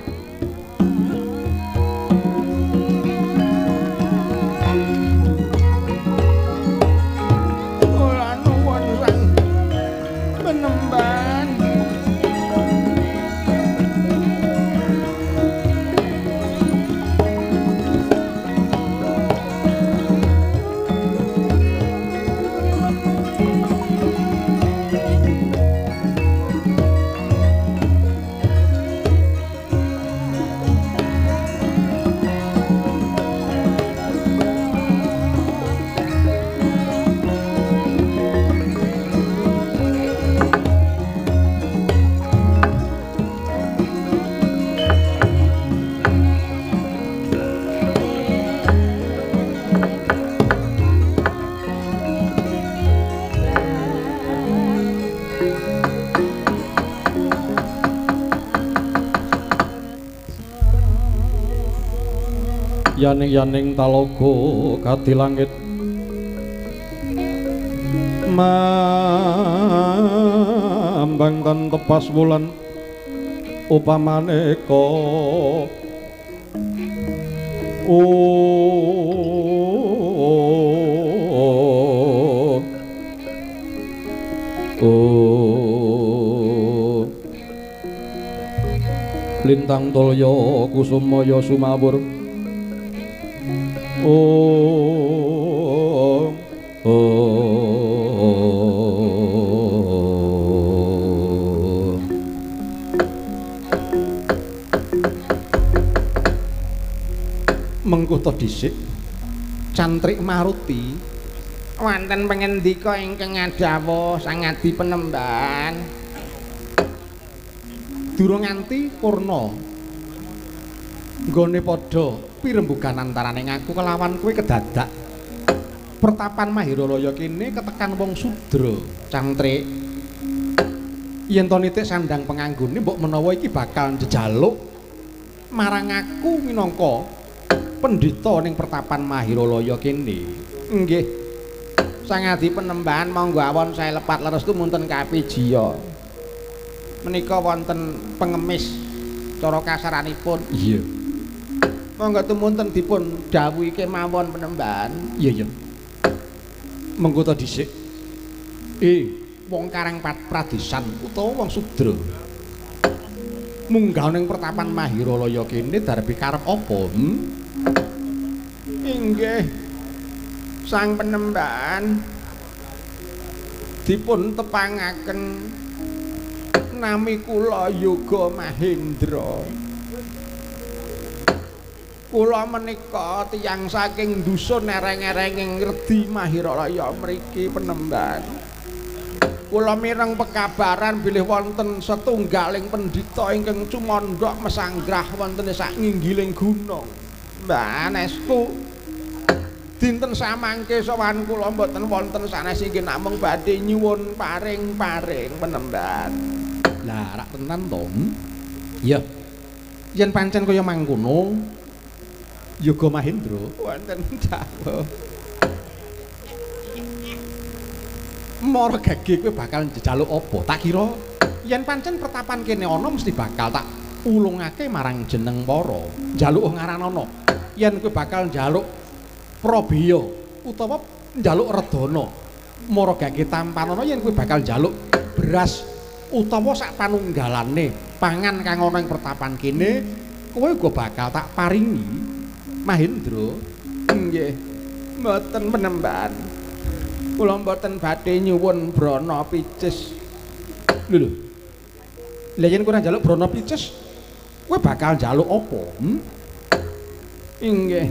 C: Yaning-yaning talaga kadi langit mambang tan tepas wulan upamaneka lintang tolya kusumaya sumawur Mengko to dhisik cantrik Maruti
E: wonten pangendika ingkang ngadhawuh sang adi penemban
C: durung nganti purna nggone padha pirembugan antarane ngaku kelawan kowe kedadak pertapan Mahiralaya kene ketekan wong sudra cantrik yen to nitik sandang penganggone mbok menawa iki bakal njejaluk marang aku minangka pendhita ning pertapan Mahiralaya kene.
E: Nggih sang adi penemban monggo awon saya lepat leres tumunten kapijiya menika wonten pengemis cara kasaranipun.
C: Iya.
E: Monggo tumunten dipun dawuhi kemawon penemban.
C: Iya iya. Mengko ta dhisik. Wong Karang Pradesan utawa wong sudra. Munggah ning pertapan Mahiralaya kene darbe karep apa?
E: Inggih. Sang penemban dipun tepangaken nami kula Yoga Mahendra. Kula menika tiyang saking dusun ereng-erenging Redi Mahiralaya mriki penemban. Kula mireng pekabaran bilih wonten setunggaling pendhita ingkang cumandhak mesanggrah wonten sak nginggiling gunung. Mbah anesku dinten samangke sowan kula mboten wonten sanes inggih namung badhe nyuwun paring-paring penemban.
C: Lah rak tenan to? Iya. Yen pancen kaya mangkono Yoga Mahendra
E: wonten dawuh.
C: Mara gage kowe bakal njaluk apa? Tak kira yen pancen pertapan kene ana mesti bakal tak ulungake marang jeneng para. Njaluk ngaranana. Yen kowe bakal njaluk Prabeya utawa njaluk Redana, mara gage tampanana yen kowe bakal njaluk beras utawa sak panunggalane pangan kang ana ing pertapan kene, kowe uga bakal tak paringi. Mahendra.
E: Nggih. Mboten penemban. Kula mboten badhe nyuwun brana picis. Lho lho. Lah yen kowe ora njaluk brana picis, kowe bakal njaluk apa? Hmm? Inggih.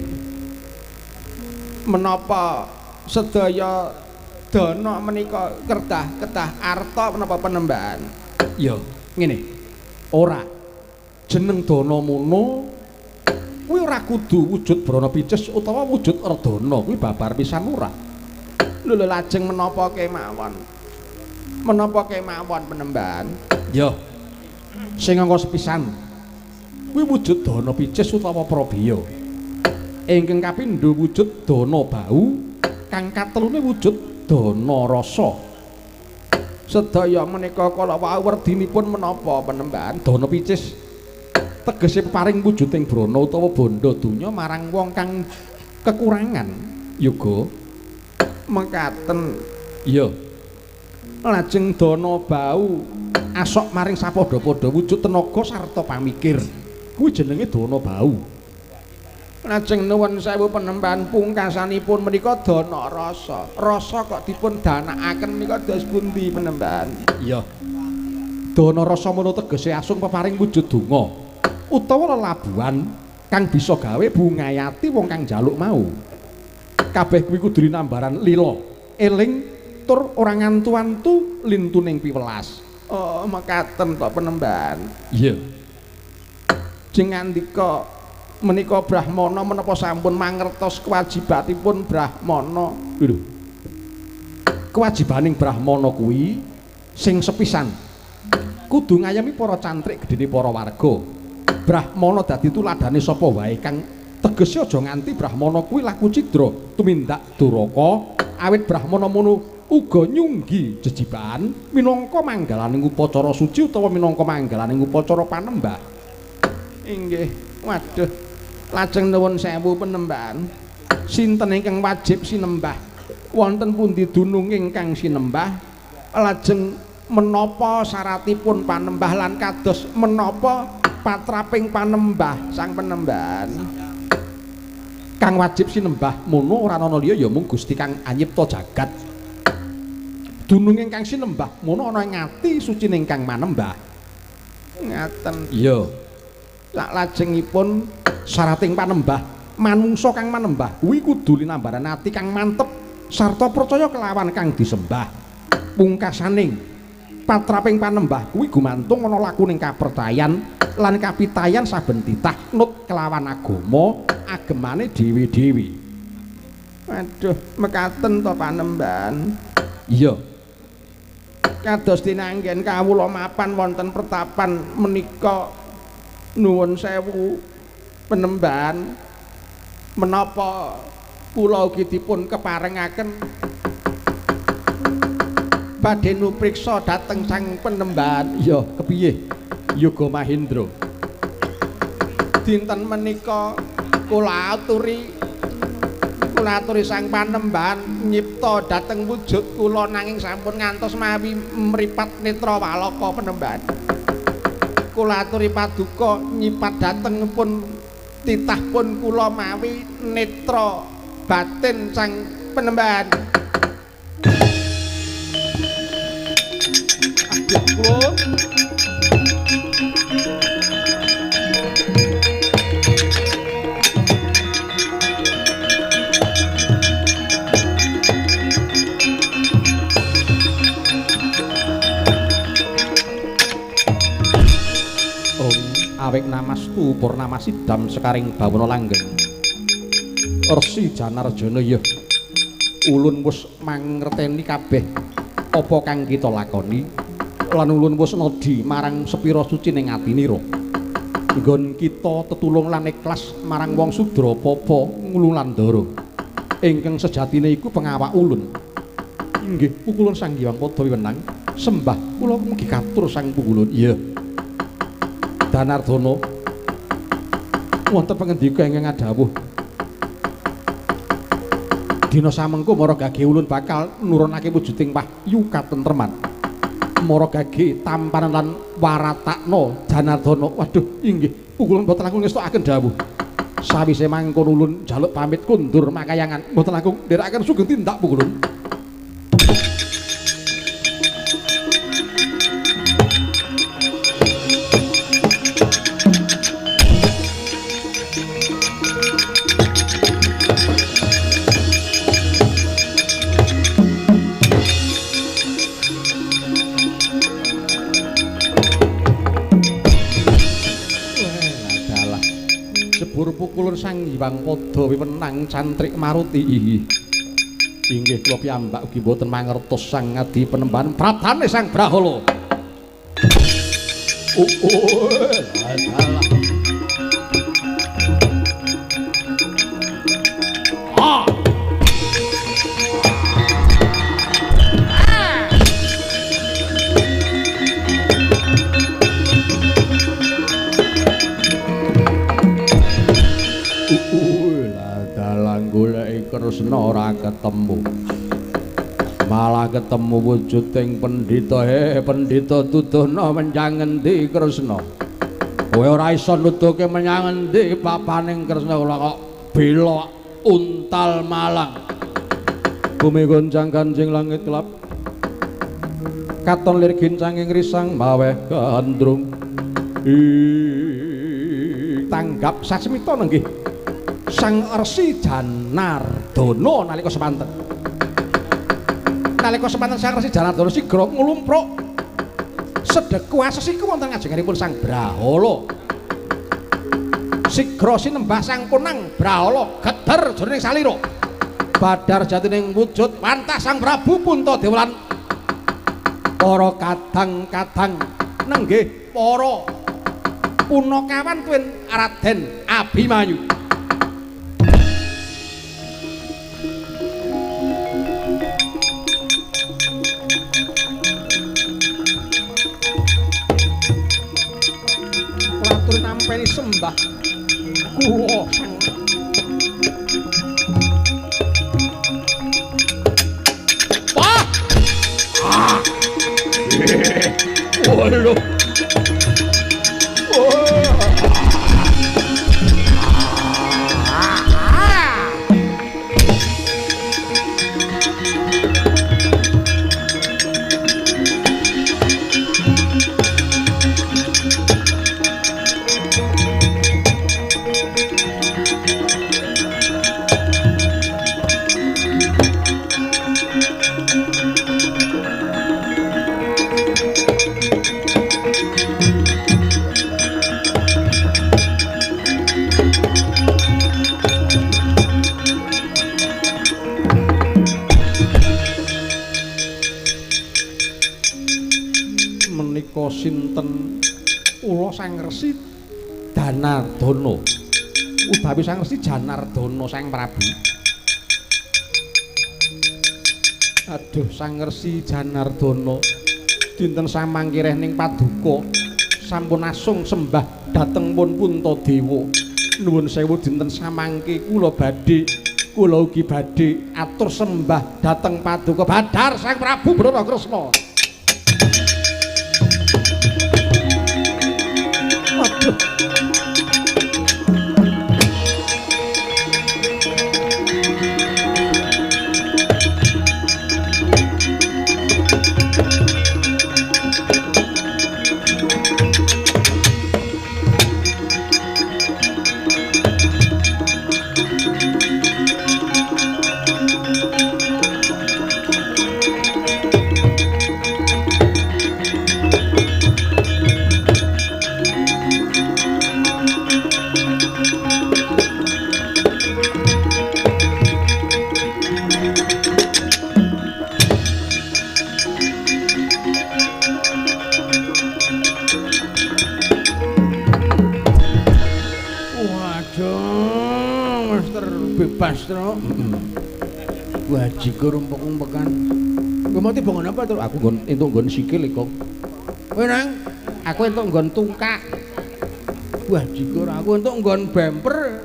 E: Menapa sedaya dana menika kedah-kedah arta menapa penemban? Ya, ngene. Ora. Jeneng dana mono kuwi ora kudu wujud brana picis utawa wujud erdana, kuwi babar pisan ora. Lho lho lajeng menapa kemawon? Menapa kemawon penemban? Ya. Sing angka sepisan kuwi wujud dana picis utawa prabiya. Ingkang kapindho wujud dana bau, kang katelune wujud dana rasa. Sedaya menika kala wau werdinipun menapa penemban? Dana picis tegese paring wujuding brana utawa bondo donya marang wong kang kekurangan yoga. Mekaten. Iya. Lajeng dana bau asok maring sapadha-padha wujud tenaga sarta pamikir. Kuwi jenenge dana bau. Lajeng nuwun sewu penemban, pungkasanipun menika dana rasa. Rasa kok dipun danakaken menika dos pundi penemban? Iya. Dana rasa mono tegese asung peparing wujud donga utawa lelabuhan kang bisa gawe bungayati wong kang njaluk mau. Kabeh kuwi kudu linambaran lila, eling tur ora ngantu-antu lintuning piwelas. Oh, mekaten to penemban. Iya. Jeng ngandika menika brahmana menapa sampun mangertos kewajibatipun brahmana? Lho. Kewajibaning brahmana kuwi sing sepisan kudu ngayemi para cantrik gedene para warga. Brahmana dadi tuladhane sapa wae kang tegese aja nganti brahmana kuwi laku cidra tumindak duraka, awit brahmana mono uga nyunggi jejiban minangka manggalaning upacara suci utawa minangka manggalaning upacara panembah. Inggih. Waduh. Lajeng nuwun sewu penemban. Sinten ingkang wajib sinembah? Wonten pundi dunung ingkang sinembah? Lajeng menapa syaratipun panembah lan kados menapa patraping panembah sang penemban? Kang wajib sinembah mono ora ana liya ya mung Gusti kang anyipta jagat. Dunung ingkang sinembah mono ana ing ati sucine ingkang manembah. Ngaten. Iya. Lak lajengipun syarating panembah, manungsa kang manembah kuwi kudu linambaran ati kang mantep sarta percaya kelawan kang disembah. Pungkasaning patraping panembah kuwi gumantung ana lakuning kapercayan lan kapitayan saben titah nut kelawan agama agemane dhewe-dhewe. Waduh, mekaten to panemban. Iya. Kados dinanggen kawula mapan wonten pertapan menika nuwun sewu penemban, menapa kula ugi dipun keparengaken badhe nupriksa dhateng sang penemban? Iya, kepiye Yoga Mahendra? Dinten menika kula aturi sang panembahan nyipta dhateng wujud kula nanging sampun ngantos mawi mripat netra walaka penemban. Kula aturi paduka nyipat dhateng pun titah pun kula mawi netra batin sang penembahan. Aduh kula. Awek namastu purnamasidam sekaring bawana langgeng. Resi Janarjana ya ulun wis mangerteni kabeh apa kang kita lakoni lan ulun wis nedhi marang sepira suci ning atinira. Nggon kita tetulung lan ikhlas marang wong sudra papa ngulu lan ndara ingkang sejatine iku pengawak ulun. Inggih pukulun Sang Hyang Padha Wiwenang sembah kula mugi katur sang pukulun. Iya. Danardana wonten pangendika ingkang ngadhawuh dina samengko mara gage ulun bakal nurunake wujuding wahyu katentreman mara gage tampanan lan waratakna Janardana. Waduh inggih pukulun boten langkung ngestokaken dawuh.
C: Sawise mangkono ulun njaluk pamit kundur makayangan. Mboten langkung nderekaken sugeng tindak pungkulun. Pukulun Sang Hyang Pada wiwenang cantrik maruti. Inggih kula piyambak ugi mboten mangertos sang adi penembahan prabane Sang Brahala. Oh, dalah. Ah. Goleki Kresna ora ketemu, malah ketemu wujuding pendhita. He pendhita, tuduhna menyang ngendi Kresna? Kowe ora iso nuduhke menyang ngendi papaning Kresna. Kula kok bela untal malang. Bumi goncang ganjing langit kelap, katon lir gincanging risang maweh gandrung. Tanggap sasmita nenggih Sang Resi Janardana nalika semanten. Nalika semanten Sang Resi Janardana sigra nglumpruk sedeku asesiku wonten ngajenganipun Sang Brahala. Sigra sinembah sang punang Brahala geder jroning salira. Badar jatining wujud wantah Sang Prabu Puntadewa lan para kadang-kadang nenggih para punakawan tuwin Raden Abimanyu. Nampeni sembah kula sang Wah! Ah! Waduh. Sinten kula Sang Resi Danardana utawi Sang Resi Janardana Sang Prabu. Aduh Sang Resi Janardana, dinten samangkireh ning paduka sampun asung sembah dhateng pun Puntadewa. Nuwun sewu dinten samangke kula badhe, kula ugi badhe atur sembah dhateng paduka Badar Sang Prabu Bathara Kresna. Aduh.
E: Bebas to. Wajigur umpek-umpekan. Kowe mau tiba nggon apa to?
C: Aku nggon entuk nggon sikil kok.
E: Kowe nang
C: aku entuk nggon tungkak.
E: Wajigur aku entuk nggon bemper.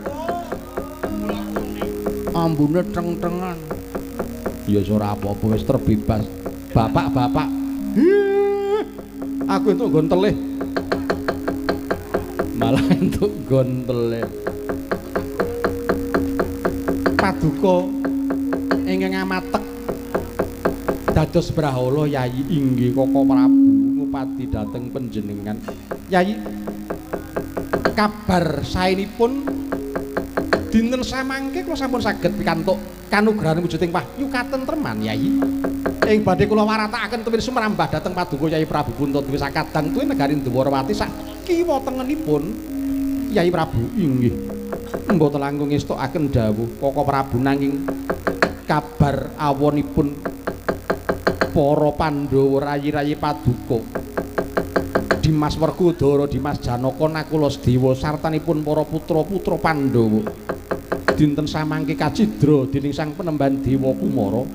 E: Ambune teng-tengan.
C: Ya ora apa-apa wis terbebas. Bapak-bapak. Aku entuk nggon telih. Malah entuk nggon telih. Paduka ingkang amatek dados brahala Yayi inggih Koko Prabu ngupadi dhateng panjenengan. Yayi, kabar saenipun dinten samangke kula sampun saged pikantuk kanugrahan wujuding wahyu katentreman Yayi. Ing badhe kula waratakaken tuwin sumrambah dhateng paduka Yayi Prabu Puntadewa sakadang tuwin negari Dwarawati sak kiwa tengenipun Yayi Prabu inggih. Mboten langkung ngestokaken dawuh Koko Prabu nanging kabar awonipun para Pandhawa rayi-rayi paduka Dimas Werkudara, Dimas Janaka, Nakula Sedewa sartanipun para putra-putra Pandhawa dinten samangke kacidra dening sang penemban Dewa Kumara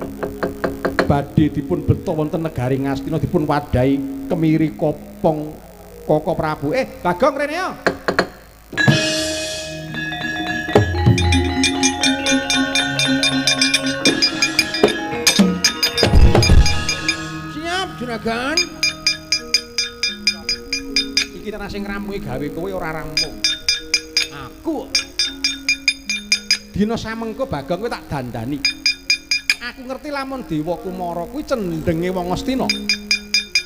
C: badhe dipun beta wonten negari Ngastina dipun wadhahi kemiri kopong Koko Prabu. Bagong rene ya.
E: Siap, Juragan.
C: Iki nek sing ngrampungi gawe kowe ora rampung.
E: Aku
C: dina samengko Bagong kowe tak dandani. Aku ngerti lamun Dewa Kumara kuwi cendhenge wong Astina.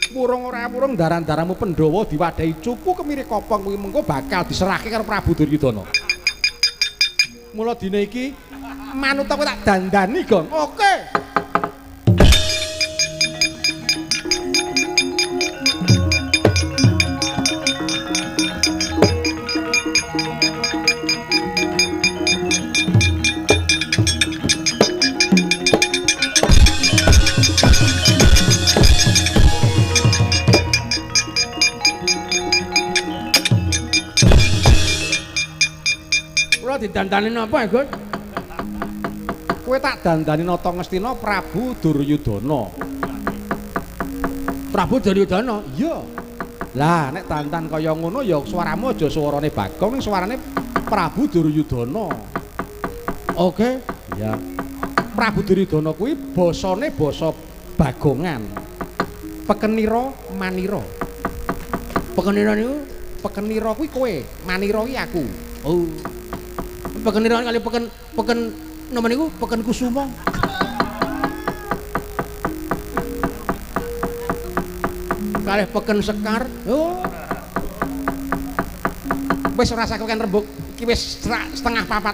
C: Wurung ora wurung daran-daramu Pandhawa diwadahi cupu kemiri kopong kuwi mengko bakal diserahke karo Prabu Duryudana. Mula dina iki manut aku tak dandani, Gong. Oke.
E: Didandani napa, Gus?
C: Kowe tak dandani nata Ngastina Prabu Duryudana.
E: Prabu Duryudana?
C: Iya. Lah nek dandan kaya ngono ya suaramu aja suarane Bagong ning suarane Prabu Duryudana.
E: Oke.
C: Ya. Prabu Duryudana kuwi basane basa Bagongan. Pekenira manira.
E: Pekenira niku?
C: Pekenira kuwi kowe, manira kuwi aku.
E: Oh. Peken kali peken peken napa niku peken kusuma. Kalih peken sekar.
C: Oh. Wis ora usah kowe rembug, iki wis 3:30.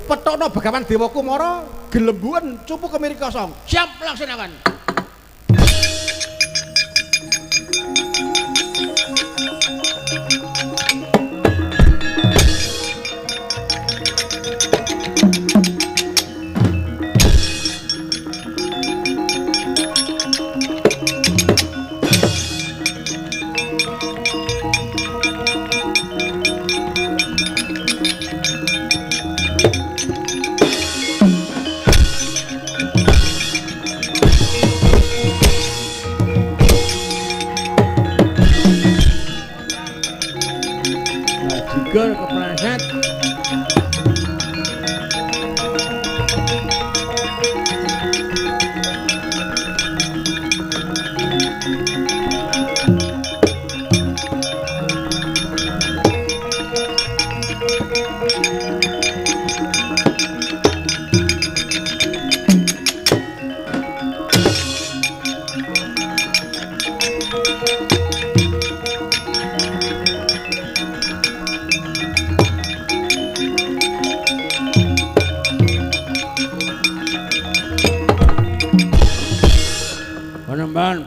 C: Pethukno Begawan Dewa Kumara gelembuken cupu kemiri kosong.
E: Siap laksanakan.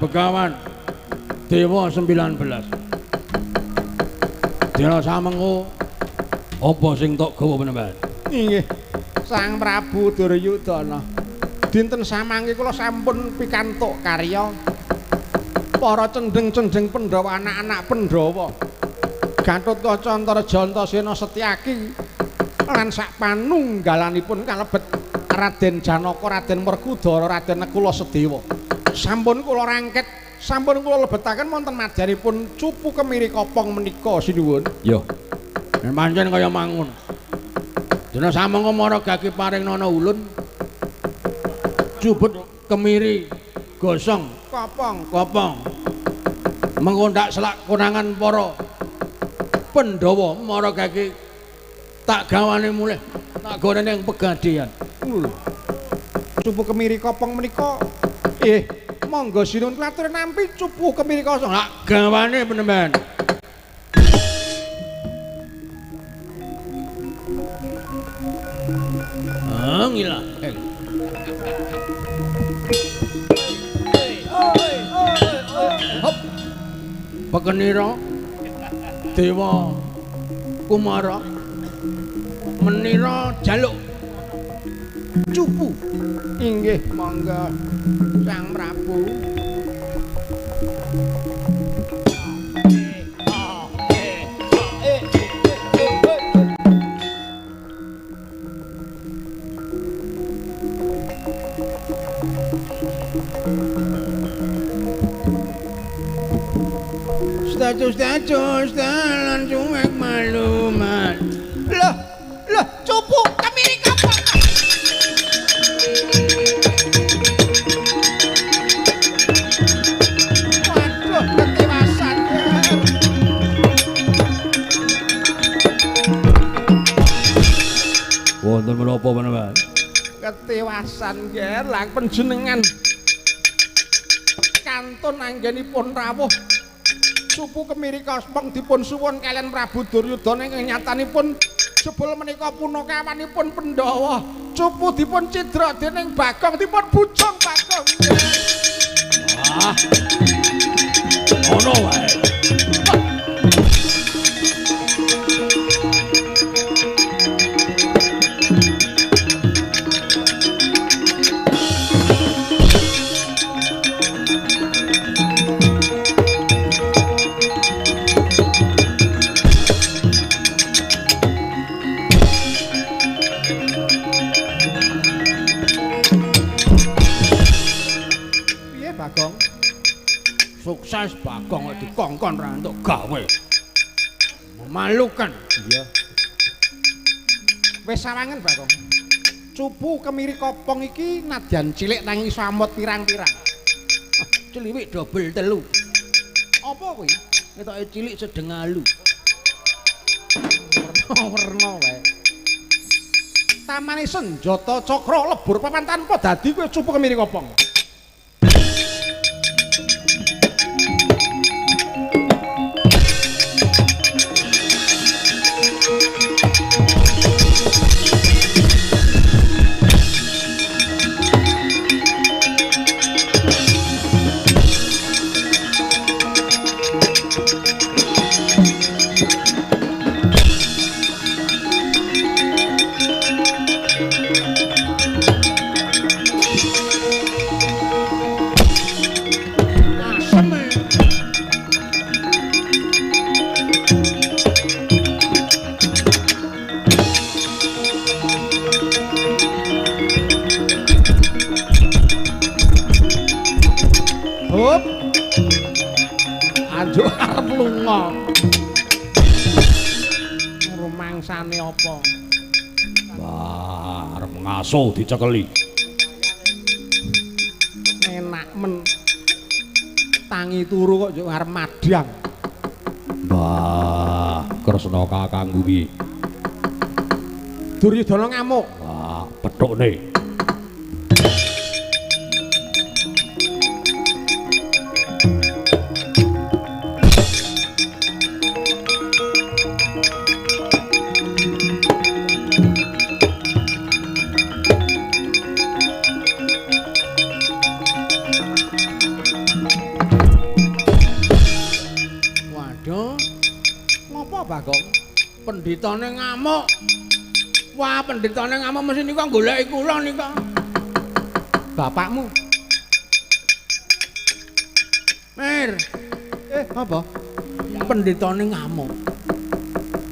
E: Begawan Dewa 19. Dina samengko apa sing tok gawa penemban?
C: Inggih, Sang Prabu Duryudana. Dinten samangke kula sampun pikantuk karya para cendheng-cendheng Pandhawa, anak-anak Pandhawa. Gatotkaca Antarja Antasena Setyaki lan sak panunggalanipun kalebet Raden Janaka, Raden Werkudara, Raden Nakula Sedewa. Sampun kula rangket, sampun kula lebetaken wonten madyanipun cupu kemiri kopong menika sinuwun.
E: Ya. Yen pancen kaya mangun. Dina samangka mara gagi paring nana ulun. Jubut kemiri gosong
C: kopong
E: kopong. Mengko ndak selak konangan para Pandhawa mara gagi tak gawane mulih. Tak gone ning Pegadaian.
C: Lho. Cupu Kemiri Kopong menika monggo sinuwun kula nampi Cupu Kemiri Kopong.
E: Hak gawane penemen. Ah, ngila. Hop. Pekenira Dewa Kumara menira jaluk cupu.
C: Inggih, monggo Sang Prabu.
E: Status dalan cuek maluman.
C: Loh, loh, Cupu Kemiri Kopong. Waduh, ketiwasan.
A: Wonten menapa menawa?
C: Ketiwasan, Ger, lang panjenengan kantun anggenipun rawuh. Cupu Kemiri Kopong dipun suwun kaliyan Prabu Duryudana ingkang nyatanipun jebul menika punakawanipun Pandhawa. Cupu dipun cidra dening Bagong, dipun bujung Bagong.
A: Ah. Ngono wae.
C: Bagong?
E: Sukses Bagong dikongkon ra entuk gawe. Memalukan.
C: Iya. Wis sawangen Bagong. Cupu Kemiri Kopong iki nadyan cilik nanging iso amot pirang-pirang.
E: Celiwik dobel telu.
C: Apa kuwi?
E: Ketoke cilik sedeng alu.
C: Werna-werna wae. Tamane senjata cakra lebur papan tanpa dadi kuwi Cupu Kemiri Kopong. Hop. Anjuk arep lunga. Rumangsane apa?
A: Wah, arep ngaso dicekeli.
C: Enak men. Tangi turu kok njuk arep madang.
A: Wah, Kresna kakangku piye?
C: Duryudana ngamuk.
A: Wah, pethukne.
E: Waduh,
C: Ngopo Bagong?
E: Pendhitane ngamuk. Wah, pendhitane ngamuk mesti nika goleki kula nika.
C: Bapakmu.
E: Mir,
C: Apa?
E: Pendhitane ngamuk.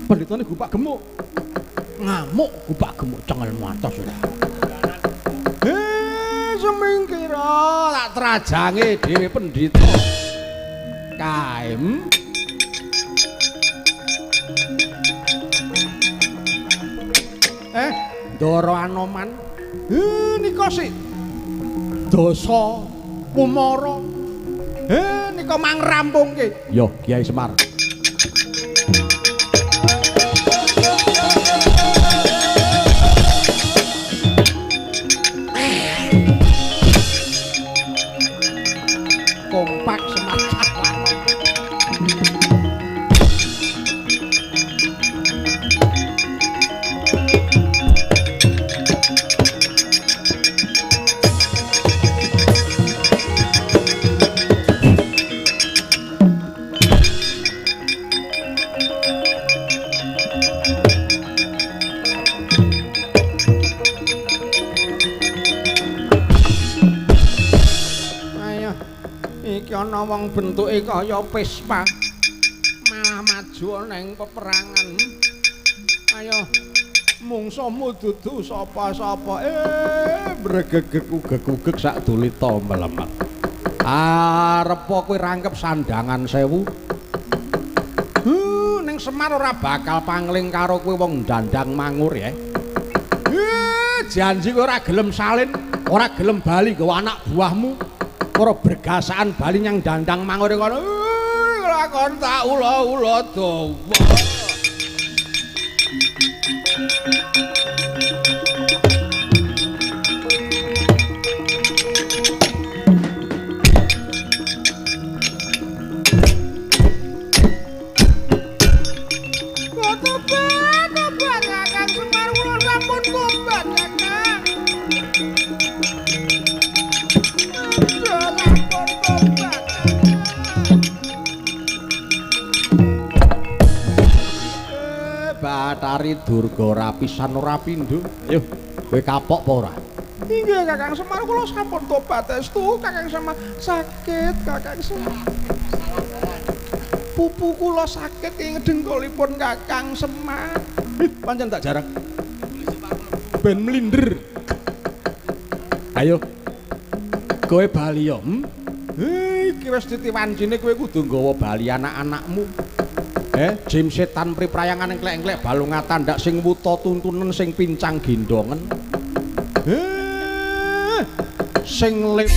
C: Pendhitane gupak gemuk.
E: Ngamuk gupak gemuk cengel matos ora.
C: Semingkira tak trajange dhewe pendhita. Kaem. Ndara Anoman. Nika sik dasa Kumara. Nika mang rampungke.
A: Yo, Kiai Semar.
C: ana wong bentuke kaya Vespa. Malah maju neng peperangan. Ayo mungsuhmu dudu sapa-sapa. Bregegeg ugeg-ugeg sak dulita melemek. Arep kowe rangkep sandangan sewu. Ning Semar ora bakal pangling karo kowe wong dandang mangur ya. Janji kowe ora gelem salin, ora gelem bali nggawa anak buahmu. Ora bergasaan bali nyang dandang mangur kono. Lakon tak ula-ula dawa. Tobat, Kakang Semar, kula sampun tobat, Kakang. Kula sampun tobat, Kakang. Bathari Durga ora pisan ora pindho. Ayo, kowe kapok apa ora? Inggih, Kakang Semar, kula sampun tobat estu, Kakang Semar. Sakit, Kakang Semar. Pupu kula sakit ing dengkulipun Kakang Semar. Pancen tak jarang. Ben mlinder. Ayo. Kowe bali ya, Iki wis titiwancine kowe kudu nggawa bali anak-anakmu. Jim setan priprayangan engklek-engklek balunga tandak sing wuta tuntunen sing pincang gendongen. Sing lip